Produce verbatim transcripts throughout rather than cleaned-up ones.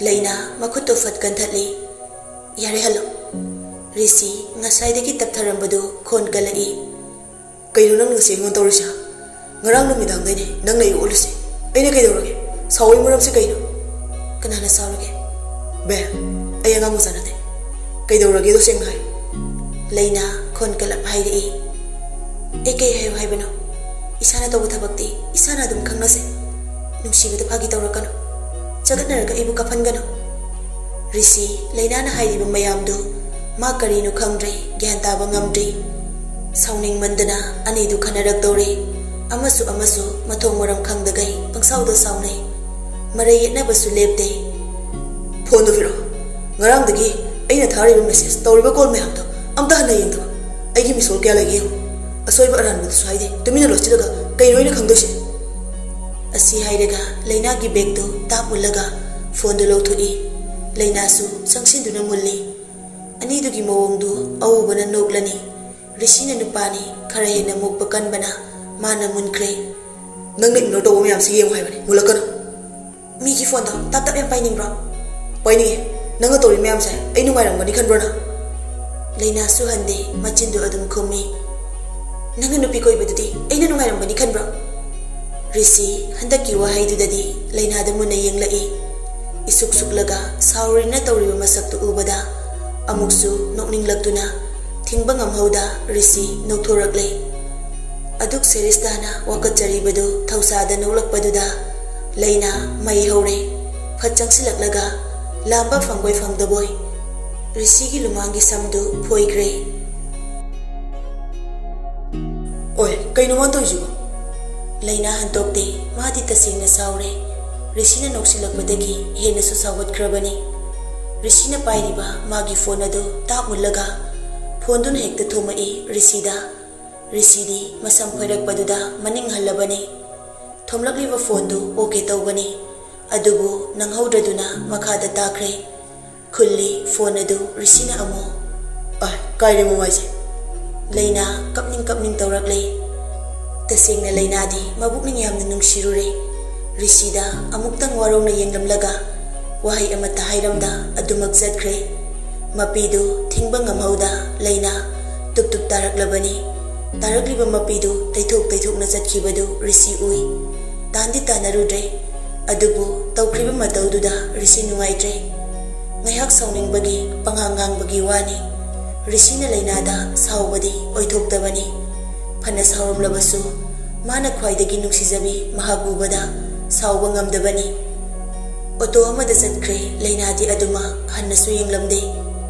ꯂꯩꯅꯥ ꯃꯈꯨꯠꯇꯨ ꯐꯠ ꯀꯟꯊꯠꯂꯤ꯫ "ꯌꯥꯔꯦ, ꯍꯜꯂꯣ꯫" ꯔꯤꯁꯤ ꯉꯁꯥꯏꯗꯒꯤ ꯇꯞꯊꯔꯝꯕꯗꯨ ꯈꯣꯟ ꯀꯜꯂꯛꯏ꯫ "ꯀꯩꯅꯣ ꯅꯪ ꯉꯁꯤ ꯑꯩꯉꯣꯟꯗ ꯇꯧꯔꯤꯁꯦ? ꯉꯔꯥꯡ ꯅꯨꯃꯤꯗꯥꯡꯗꯩꯅꯦ ꯅꯪꯅ ꯑꯩ ꯑꯣꯠꯂꯤꯁꯦ꯫ ꯑꯩꯅ ꯀꯩꯗꯧꯔꯒꯦ? ꯁꯥꯎꯕꯒꯤ ꯃꯔꯝꯁꯦ ꯀꯩꯅꯣ?" "ꯀꯅꯥꯅ ꯁꯥꯎꯔꯒꯦ?" "ꯕꯦ, ꯑꯩ ꯑꯉꯥꯡ ꯃꯆꯥ ꯅꯠꯇꯦ꯫ ꯀꯩꯗꯧꯔꯒꯦꯗꯣ ꯁꯦꯡꯅ ꯍꯥꯏ꯫" ꯂꯩꯅꯥ ꯈꯣꯟ ꯀꯜꯂꯞ ꯍꯥꯏꯔꯛꯏ꯫ "ꯑꯩ ꯀꯩ ꯍꯥꯏꯌꯨ ꯍꯥꯏꯕꯅꯣ? ꯏꯁꯥꯅ ꯇꯧꯕ ꯊꯕꯛꯇꯤ ꯏꯁꯥꯅ ꯑꯗꯨꯝ ꯈꯪꯅꯁꯦ꯫ ꯅꯨꯡꯁꯤꯕꯗ ꯐꯥꯒꯤ ꯇꯧꯔꯛꯀꯅꯨ꯫ ꯆꯒꯠꯅꯔꯒ ꯑꯩꯕꯨ ꯀꯥꯞꯍꯟꯒꯅꯨ꯫" ꯔꯤꯁꯤ ꯂꯩꯅꯥꯅ ꯍꯥꯏꯔꯤꯕ ꯃꯌꯥꯝꯗꯨ ꯃꯥ ꯀꯔꯤꯅꯣ ꯈꯪꯗ꯭ꯔꯦ, ꯒ꯭ꯌꯥꯟ ꯇꯥꯕ ꯉꯝꯗ꯭ꯔꯦ꯫ ꯁꯥꯎꯅꯤꯡꯃꯟꯗꯅ ꯑꯅꯤꯗꯨ ꯈꯟꯅꯔꯛꯇꯧꯔꯦ꯫ ꯑꯃꯁꯨ ꯑꯃꯁꯨ ꯃꯊꯣꯡ ꯃꯔꯝ ꯈꯪꯗꯒꯩ ꯄꯪꯁꯥꯎꯗ ꯁꯥꯎꯅꯩ꯫ ꯃꯔꯩ ꯌꯦꯠꯅꯕꯁꯨ ꯂꯦꯞꯇꯦ꯫ "ꯐꯣꯟꯗꯣ ꯄꯤꯔꯛꯑꯣ꯫ ꯉꯔꯥꯡꯗꯒꯤ ꯑꯩꯅ ꯊꯥꯔꯤꯕ ꯃꯦꯁꯦꯖ, ꯇꯧꯔꯤꯕ ꯀꯣꯜ ꯃꯌꯥꯝꯗꯣ ꯑꯝꯇ ꯍꯟꯅ ꯌꯦꯡꯗꯕ꯫ ꯑꯩꯒꯤ ꯃꯤꯁ ꯀꯣꯜ ꯀꯌꯥ ꯂꯩꯒꯦ ꯌꯦꯡꯉꯨ꯫ ꯑꯁꯣꯏꯕ ꯑꯔꯥꯟꯕꯗꯨꯁꯨ ꯍꯥꯏꯗꯦ꯫ ꯇꯨꯃꯤꯟꯅ ꯂꯣꯠꯁꯤꯜꯂꯒ ꯀꯩꯅꯣ ꯑꯩꯅ ꯈꯪꯗꯣꯏꯁꯦ?" ꯑꯁꯤ ꯍꯥꯏꯔꯒ ꯂꯩꯅꯥꯒꯤ ꯕꯦꯒꯇꯨ ꯇꯥꯞ ꯃꯨꯜꯂꯒ ꯐꯣꯟꯗꯨ ꯂꯧꯊꯣꯛꯏ꯫ ꯂꯩꯅꯥꯁꯨ ꯆꯪꯁꯤꯟꯗꯨꯅ ꯃꯨꯜꯂꯤ꯫ ꯑꯅꯤꯗꯨꯒꯤ ꯃꯑꯣꯡꯗꯨ ꯑꯎꯕꯅ ꯅꯣꯛꯂꯅꯤ꯫ ꯔꯤꯁꯤꯅ ꯅꯨꯄꯥꯅꯤ, ꯈꯔ ꯍꯦꯟꯅ ꯃꯣꯛꯄ ꯀꯟꯕꯅ ꯃꯥꯅ ꯃꯨꯟꯈ꯭ꯔꯦ꯫ "ꯅꯪꯅ ꯏꯒꯅꯣꯔ ꯇꯧꯕ ꯃꯌꯥꯝꯁꯤ ꯌꯦꯡꯉꯨ ꯍꯥꯏꯕꯅꯤ, ꯃꯨꯜꯂꯛꯀꯅꯨ꯫" "ꯃꯤꯒꯤ ꯐꯣꯟꯗꯣ ꯇꯞ ꯇꯞ ꯌꯥꯝ ꯄꯥꯏꯅꯤꯡꯕ꯭ꯔꯣ?" "ꯄꯥꯏꯅꯤꯡꯉꯦ꯫ ꯅꯪꯅ ꯇꯧꯔꯤ ꯃꯌꯥꯝꯁꯦ ꯑꯩ ꯅꯨꯡꯉꯥꯏꯔꯝꯒꯅꯤ ꯈꯟꯕ꯭ꯔꯣ ꯅꯪ?" ꯂꯩꯅꯥꯁꯨ ꯍꯟꯗꯦ, ꯃꯆꯤꯟꯗꯨ ꯑꯗꯨꯝ ꯈꯨꯝꯃꯤ꯫ "ꯅꯪꯅ ꯅꯨꯄꯤ ꯀꯣꯏꯕꯗꯨꯗꯤ ꯑꯩꯅ ꯅꯨꯡꯉꯥꯏꯔꯝꯒꯅꯤ ꯈꯟꯕ꯭ꯔꯣ?" ꯔꯤꯁꯤ ꯍꯟꯗꯛꯀꯤ ꯋꯥꯍꯩꯗꯨꯗꯗꯤ ꯂꯩꯅꯥꯗ ꯃꯨꯟꯅ ꯌꯦꯡꯂꯛꯏ꯫ ꯏꯁꯨꯛ ꯁꯨꯛꯂꯒ ꯁꯥꯎꯔꯤꯅ ꯇꯧꯔꯤꯕ ꯃꯁꯛꯇꯨ ꯎꯕꯗ ꯑꯃꯨꯛꯁꯨ ꯅꯣꯛꯅꯤꯡꯂꯛꯇꯨꯅ ꯊꯤꯡꯕ ꯉꯝꯍꯧꯗ ꯔꯤꯁꯤ ꯅꯣꯛꯊꯣꯔꯛꯂꯦ꯫ ꯑꯗꯨꯛ ꯁꯦꯔꯤꯁ ꯇꯥꯅ ꯋꯥꯀꯠꯆꯔꯤꯕꯗꯨ ꯊꯧꯁꯥꯗ ꯅꯣꯛꯂꯛꯄꯗꯨꯗ ꯂꯩꯅꯥ ꯃꯩ ꯍꯧꯔꯦ꯫ ꯐꯠ ꯆꯪꯁꯤꯜꯂꯛꯂꯒ ꯂꯥꯝꯕ ꯐꯪꯕꯣꯏ ꯐꯪꯗꯕꯣꯏ ꯔꯤꯁꯤꯒꯤ ꯂꯨꯃꯥꯡꯒꯤ ꯁꯝꯗꯨ ꯐꯣꯏꯈ꯭ꯔꯦ꯫ "ꯑꯣꯏ, ꯀꯩꯅꯣ ꯃꯥꯅ ꯇꯧꯔꯤꯁꯤꯕꯣ?" ꯂꯩꯅꯥ ꯍꯟꯇꯣꯛꯇꯦ꯫ ꯃꯥꯗꯤ ꯇꯁꯦꯡꯅ ꯁꯥꯎꯔꯦ꯫ ꯔꯤꯁꯤꯅ ꯅꯣꯛꯁꯤꯜꯂꯛꯄꯗꯒꯤ ꯍꯦꯟꯅꯁꯨ ꯁꯥꯎꯒꯠꯈ꯭ꯔꯕꯅꯤ꯫ ꯔꯤꯁꯤꯅ ꯄꯥꯏꯔꯤꯕ ꯃꯥꯒꯤ ꯐꯣꯟ ꯑꯗꯨ ꯇꯥꯞ ꯃꯨꯜꯂꯒ ꯐꯣꯟꯗꯨꯅ ꯍꯦꯛꯇ ꯊꯣꯝꯃꯛꯏ ꯔꯤꯁꯤꯗ꯫ ꯔꯤꯁꯤꯗꯤ ꯃꯁꯝ ꯈꯣꯏꯔꯛꯄꯗꯨꯗ ꯃꯅꯤꯡ ꯍꯜꯂꯕꯅꯤ꯫ ꯊꯣꯝꯂꯛꯂꯤꯕ ꯐꯣꯟꯗꯨ ꯑꯣꯀꯦ ꯇꯧꯕꯅꯤ, ꯑꯗꯨꯕꯨ ꯅꯪꯍꯧꯗ꯭ꯔꯗꯨꯅ ꯃꯈꯥꯗ ꯇꯥꯈ꯭ꯔꯦ꯫ ꯈꯨꯜꯂꯤ ꯐꯣꯟ ꯑꯗꯨ ꯔꯤꯁꯤꯅ ꯑꯃꯨꯛ꯫ "ꯑꯥꯏ, ꯀꯥꯏꯔꯦ ꯃꯃꯥꯏꯁꯦ꯫" ꯂꯩꯅꯥ ꯀꯞꯅꯤꯡ ꯀꯞꯅꯤꯡ ꯇꯧꯔꯛꯂꯦ꯫ ꯇꯁꯦꯡꯅ ꯂꯩꯅꯥꯗꯤ ꯃꯕꯨꯛꯅꯤꯡ ꯌꯥꯝꯅ ꯅꯨꯡꯁꯤꯔꯨꯔꯦ꯫ ꯔꯤꯁꯤꯗ ꯑꯃꯨꯛꯇꯪ ꯋꯥꯔꯧꯅ ꯌꯦꯡꯂꯝꯂꯒ ꯋꯥꯍꯩ ꯑꯃꯠꯇ ꯍꯥꯏꯔꯝꯗ ꯑꯗꯨꯃꯛ ꯆꯠꯈ꯭ꯔꯦ꯫ ꯃꯄꯤꯗꯨ ꯊꯤꯡꯕ ꯉꯝꯍꯧꯗ ꯂꯩꯅꯥ ꯇꯨꯞ ꯇꯨꯞ ꯇꯥꯔꯛꯂꯕꯅꯤ꯫ ꯇꯥꯔꯛꯂꯤꯕ ꯃꯄꯤꯗꯨ ꯇꯩꯊꯣꯛ ꯇꯩꯊꯣꯛꯅ ꯆꯠꯈꯤꯕꯗꯨ ꯔꯤꯁꯤ ꯎꯏ꯫ ꯇꯥꯟꯗꯤ ꯇꯥꯟꯅꯔꯨꯗ꯭ꯔꯦ꯫ ꯑꯗꯨꯕꯨ ꯇꯧꯈ꯭ꯔꯤꯕ ꯃꯇꯧꯗꯨꯗ ꯔꯤꯁꯤ ꯅꯨꯡꯉꯥꯏꯇ꯭ꯔꯦ꯫ ꯉꯥꯏꯍꯥꯛ ꯁꯥꯎꯅꯤꯡꯕꯒꯤ ꯄꯉꯥꯡ ꯉꯥꯡꯕꯒꯤ ꯋꯥꯅꯤ꯫ ꯔꯤꯁꯤꯅ ꯂꯩꯅꯥꯗ ꯁꯥꯎꯕꯗꯤ ꯑꯣꯏꯊꯣꯛꯇꯕꯅꯤ꯫ ꯐꯅ ꯁꯥꯎꯔꯝꯂꯕꯁꯨ ꯃꯥꯅ ꯈ꯭ꯋꯥꯏꯗꯒꯤ ꯅꯨꯡꯁꯤꯖꯕꯤ ꯃꯍꯥꯛ ꯎꯕꯗ ꯁꯥꯎꯕ ꯉꯝꯗꯕꯅꯤ꯫ ꯑꯣꯇꯣ ꯑꯃꯗ ꯆꯠꯈ꯭ꯔꯦ꯫ ꯂꯩꯅꯥꯗꯤ ꯑꯗꯨꯃꯛ ꯍꯟꯅꯁꯨ ꯌꯦꯡꯂꯝꯗꯦ꯫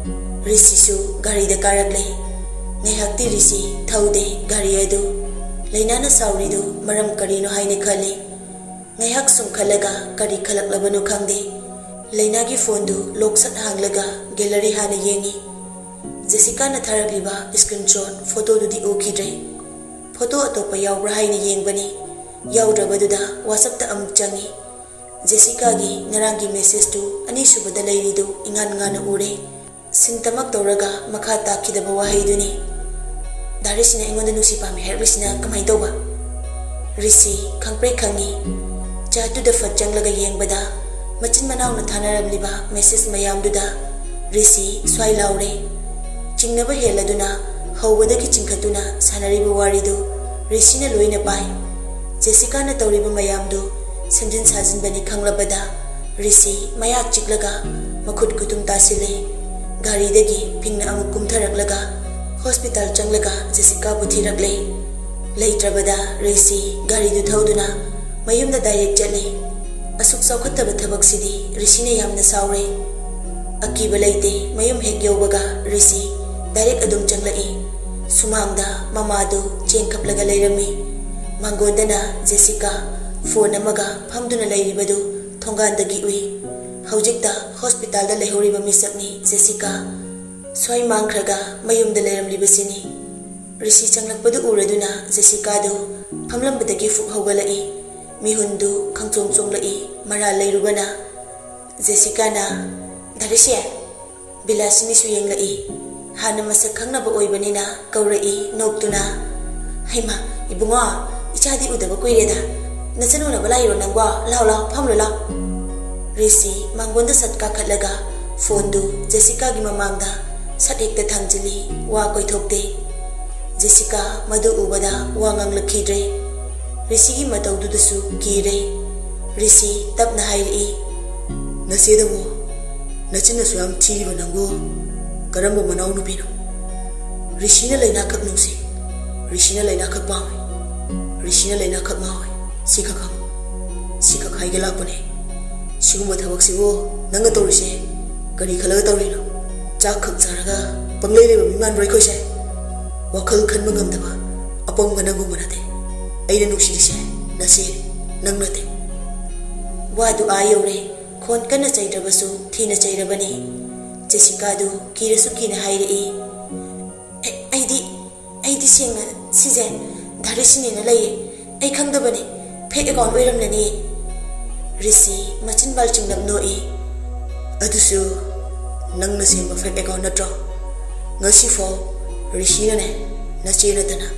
ꯔꯤꯁꯤꯁꯨ ꯒꯥꯔꯤꯗ ꯀꯥꯔꯛꯂꯦ꯫ ꯉꯥꯏꯍꯥꯛꯇꯤ ꯔꯤꯁꯤ ꯊꯧꯗꯦ ꯒꯥꯔꯤ ꯑꯗꯨ꯫ ꯂꯩꯅꯥꯅ ꯁꯥꯎꯔꯤꯗꯨ ꯃꯔꯝ ꯀꯔꯤꯅꯣ ꯍꯥꯏꯅ ꯈꯜꯂꯤ꯫ ꯉꯥꯏꯍꯥꯛ ꯁꯨꯝ ꯈꯜꯂꯒ ꯀꯔꯤ ꯈꯜꯂꯛꯂꯕꯅꯣ ꯈꯪꯗꯦ꯫ ꯂꯩꯅꯥꯒꯤ ꯐꯣꯟꯗꯨ ꯂꯣꯛ ꯁꯠ ꯍꯥꯡꯂꯒ ꯒꯦꯂꯔꯤ ꯍꯥꯟꯅ ꯌꯦꯡꯉꯤ꯫ ꯖꯦꯁꯤꯀꯥꯅ ꯊꯥꯔꯛꯂꯤꯕ ꯁ꯭ꯀ꯭ꯔꯤꯟ ꯁꯣꯠ ꯐꯣꯇꯣꯗꯨꯗꯤ ꯎꯈꯤꯗ꯭ꯔꯦ꯫ ꯐꯣꯇꯣ ꯑꯇꯣꯞꯄ ꯌꯥꯎꯕ꯭ꯔꯥ ꯍꯥꯏꯅ ꯌꯦꯡꯕꯅꯤ꯫ ꯌꯥꯎꯗ꯭ꯔꯕꯗꯨꯗ ꯋꯥꯆꯞꯇ ꯑꯃꯨꯛ ꯆꯪꯉꯤ꯫ ꯖꯦꯁꯤꯀꯥꯒꯤ ꯉꯔꯥꯡꯒꯤ ꯃꯦꯁꯦꯖꯇꯨ ꯑꯅꯤꯁꯨꯕꯗ ꯂꯩꯔꯤꯗꯨ ꯏꯉꯥꯟ ꯉꯥꯟꯅ ꯎꯔꯦ꯫ ꯁꯤꯟꯇꯃꯛ ꯇꯧꯔꯒ ꯃꯈꯥ ꯇꯥꯈꯤꯗꯕ ꯋꯥꯍꯩꯗꯨꯅꯤ꯫ "ꯗꯥ ꯔꯤꯁꯤꯅ ꯑꯩꯉꯣꯟꯗ ꯅꯨꯡꯁꯤ ꯄꯥꯝꯃꯤ ꯍꯥꯏꯔꯛꯂꯤꯁꯤꯅ ꯀꯃꯥꯏꯅ ꯇꯧꯕ?" ꯔꯤꯁꯤ ꯈꯪꯄ꯭ꯔꯦꯛ ꯈꯪꯉꯤ꯫ ꯆꯥꯠꯇꯨꯗ ꯐꯠ ꯆꯪꯂꯒ ꯌꯦꯡꯕꯗ ꯃꯆꯤꯟ ꯃꯅꯥꯎꯅ ꯊꯥꯅꯔꯝꯂꯤꯕ ꯃꯦꯁꯦꯖ ꯃꯌꯥꯝꯗꯨꯗ ꯔꯤꯁꯤ ꯁ꯭ꯋꯥꯏ ꯂꯥꯎꯔꯦ꯫ ꯆꯤꯡꯅꯕ ꯍꯦꯜꯂꯗꯨꯅ ꯍꯧꯕꯗꯒꯤ ꯆꯤꯡꯈꯠꯇꯨꯅ ꯁꯥꯟꯅꯔꯤꯕ ꯋꯥꯔꯤꯗꯨ ꯔꯤꯁꯤꯅ ꯂꯣꯏꯅ ꯄꯥꯏ꯫ ꯖꯦꯁꯤꯀꯥꯅ ꯇꯧꯔꯤꯕ ꯃꯌꯥꯝꯗꯨ ꯁꯦꯝꯖꯤꯟ ꯁꯥꯖꯤꯟꯕꯅꯤ ꯈꯪꯂꯕꯗ ꯔꯤꯁꯤ ꯃꯌꯥ ꯆꯤꯛꯂꯒ ꯃꯈꯨꯠ ꯈꯨꯇꯨꯝ ꯇꯥꯁꯤꯜꯂꯦ꯫ ꯒꯥꯔꯤꯗꯒꯤ ꯐꯤꯡꯅ ꯑꯃꯨꯛ ꯀꯨꯝꯊꯔꯛꯂꯒ ꯍꯣꯁꯄꯤꯇꯥꯜ ꯆꯪꯂꯒ ꯖꯦꯁꯤꯀꯥꯕꯨ ꯊꯤꯔꯛꯂꯦ꯫ ꯂꯩꯇ꯭ꯔꯕꯗ ꯔꯤꯁꯤ ꯒꯥꯔꯤꯗꯨ ꯊꯧꯗꯨꯅ ꯃꯌꯨꯝꯗ ꯗꯥꯏꯔꯦꯛ ꯆꯠꯂꯦ꯫ ꯑꯁꯨꯛ ꯆꯥꯎꯈꯠꯇꯕ ꯊꯕꯛꯁꯤꯗꯤ ꯔꯤꯁꯤꯅ ꯌꯥꯝꯅ ꯁꯥꯎꯔꯦ꯫ ꯑꯀꯤꯕ ꯂꯩꯇꯦ, ꯃꯌꯨꯝ ꯍꯦꯛ ꯌꯧꯕꯒ ꯔꯤꯁꯤ ꯗꯥꯏꯔꯦꯛ ꯑꯗꯨꯝ ꯆꯪꯂꯛꯏ꯫ ꯁꯨꯃꯥꯡꯗ ꯃꯃꯥꯗꯨ ꯆꯦꯡ ꯈꯞꯂꯒ ꯂꯩꯔꯝꯃꯤ꯫ ꯃꯥꯡꯒꯣꯟꯗꯅ ꯖꯦꯁꯤꯀꯥ ꯐꯣꯟ ꯑꯃꯒ ꯐꯝꯗꯨꯅ ꯂꯩꯔꯤꯕꯗꯨ ꯊꯣꯡꯒꯥꯟꯗꯒꯤ ꯎꯏ꯫ ꯍꯧꯖꯤꯛꯇ ꯍꯣꯁꯄꯤꯇꯥꯜꯗ ꯂꯩꯍꯧꯔꯤꯕ ꯃꯤꯁꯛꯅꯤ ꯖꯦꯁꯤꯀꯥ꯫ ꯁ꯭ꯋꯥꯏ ꯃꯥꯡꯈ꯭ꯔꯒ ꯃꯌꯨꯝꯗ ꯂꯩꯔꯝꯂꯤꯕꯁꯤꯅꯤ꯫ ꯔꯤꯁꯤ ꯆꯪꯂꯛꯄꯗꯨ ꯎꯔꯗꯨꯅ ꯖꯦꯁꯤꯀꯥꯗꯨ ꯐꯝꯂꯝꯕꯗꯒꯤ ꯐꯨꯛ ꯍꯧꯒꯠꯂꯛꯏ꯫ ꯃꯤꯍꯨꯟꯗꯨ ꯈꯪꯆꯣꯡ ꯆꯣꯡꯂꯛꯏ꯫ ꯃꯔꯥꯜ ꯂꯩꯔꯨꯕꯅ꯫ ꯖꯦꯁꯤꯀꯥꯅ, "ꯗꯥ ꯔꯤꯁꯤ!" ꯕꯤꯂꯥꯁꯤꯅꯤꯁꯨ ꯌꯦꯡꯂꯛꯏ꯫ ꯍꯥꯟꯅ ꯃꯁꯛ ꯈꯪꯅꯕ ꯑꯣꯏꯕꯅꯤꯅ ꯀꯧꯔꯛꯏ ꯅꯣꯛꯇꯨꯅ꯫ "ꯍꯩꯃꯥ, ꯏꯕꯨꯡꯉꯣ, ꯏꯆꯥꯗꯤ ꯎꯗꯕ ꯀꯨꯏꯔꯦꯗ꯫ ꯅꯆꯟ ꯎꯅꯕ ꯂꯥꯛꯏꯔꯣ ꯅꯪꯕꯣ? ꯂꯥꯎ, ꯂꯥꯎ, ꯐꯝꯂꯨ ꯂꯥꯎ꯫" ꯔꯤꯁꯤ ꯃꯉꯣꯟꯗ ꯁꯠ ꯀꯥꯈꯠꯂꯒ ꯐꯣꯟꯗꯨ ꯖꯦꯁꯤꯀꯥꯒꯤ ꯃꯃꯥꯡꯗ ꯁꯠ ꯍꯦꯛꯇ ꯊꯥꯡꯖꯤꯜꯂꯤ꯫ ꯋꯥ ꯀꯣꯏꯊꯣꯛꯇꯦ꯫ ꯖꯦꯁꯤꯀꯥ ꯃꯗꯨ ꯎꯕꯗ ꯋꯥ ꯉꯥꯡꯂꯛꯈꯤꯗ꯭ꯔꯦ꯫ ꯔꯤꯁꯤꯒꯤ ꯃꯇꯧꯗꯨꯗꯁꯨ ꯀꯤꯔꯦ꯫ ꯔꯤꯁꯤ ꯇꯞꯅ ꯍꯥꯏꯔꯛꯏ, "ꯅꯆꯦꯗꯕꯨ ꯅꯆꯤꯟꯅꯁꯨ ꯌꯥꯝ ꯊꯤꯔꯤꯕ ꯅꯪꯕꯨ ꯀꯔꯝꯕ ꯃꯅꯥꯎꯅꯨꯄꯤꯅꯣ?" "ꯔꯤꯁꯤꯅ ꯂꯥꯏꯅꯥꯈꯛ ꯅꯨꯡꯁꯤ, ꯔꯤꯁꯤꯅ ꯂꯥꯏꯅꯥꯈꯛ ꯄꯥꯝꯃꯤ, ꯔꯤꯁꯤꯅ ꯂꯥꯏꯅꯥꯈꯛ ꯉꯥꯎꯏ, ꯁꯤꯈꯛ ꯈꯪꯉꯨ, ꯁꯤꯈꯛ ꯍꯥꯏꯒꯦ ꯂꯥꯛꯄꯅꯦ꯫ ꯁꯤꯒꯨꯝꯕ ꯊꯕꯛꯁꯤꯕꯨ ꯅꯪꯅ ꯇꯧꯔꯤꯁꯦ ꯀꯔꯤ ꯈꯜꯂꯒ ꯇꯧꯔꯤꯅꯣ? ꯆꯥꯛ ꯈꯛ ꯆꯥꯔꯒ ꯄꯪꯂꯩ ꯂꯩꯕ ꯃꯤ ꯃꯥꯟꯕ꯭ꯔꯣ ꯑꯩꯈꯣꯏꯁꯦ? ꯋꯥꯈꯜ ꯈꯟꯕ ꯉꯝꯗꯕ ꯑꯄꯪꯕ ꯅꯪꯒꯨꯝꯕ ꯅꯠꯇꯦ꯫ ꯑꯩꯅ ꯅꯨꯡꯁꯤꯔꯤꯁꯦ ꯅꯆꯦꯅꯤ, ꯅꯪ ꯅꯠꯇꯦ꯫" ꯋꯥꯗꯨ ꯑꯥ ꯌꯧꯔꯦ꯫ ꯈꯣꯟ ꯀꯟꯅ ꯆꯩꯗ꯭ꯔꯕꯁꯨ ꯊꯤꯅ ꯆꯩꯔꯕꯅꯤ꯫ ꯖꯦꯁꯤꯀꯥꯗꯨ ꯀꯤꯔꯁꯨ ꯀꯤꯅ ꯍꯥꯏꯔꯛꯏ, "ꯑꯩ-, ꯑꯩꯗꯤ, ꯑꯩꯗꯤ ꯁꯦꯡꯅ ꯁꯤꯁꯦ ꯗꯥ ꯔꯤꯁꯤꯅꯦꯅ ꯂꯩꯌꯦ꯫ ꯑꯩ ꯈꯪꯗꯕꯅꯦ꯫ ꯐꯦꯛ ꯑꯦꯀꯥꯎꯟ ꯑꯣꯏꯔꯝꯂꯅꯤ꯫" ꯔꯤꯁꯤ ꯃꯆꯤꯟ ꯕꯥꯜ ꯆꯤꯡꯂꯞ ꯅꯣꯛꯏ꯫ "ꯑꯗꯨꯁꯨ ꯅꯪꯅ ꯁꯦꯝꯕ ꯐꯦꯛ ꯑꯦꯀꯥꯎꯟ ꯅꯠꯇ꯭ꯔꯣ? ꯉꯁꯤꯐꯥꯎ ꯔꯤꯁꯤꯅꯅꯦ, ꯅꯆꯦ ꯅꯠꯇꯅ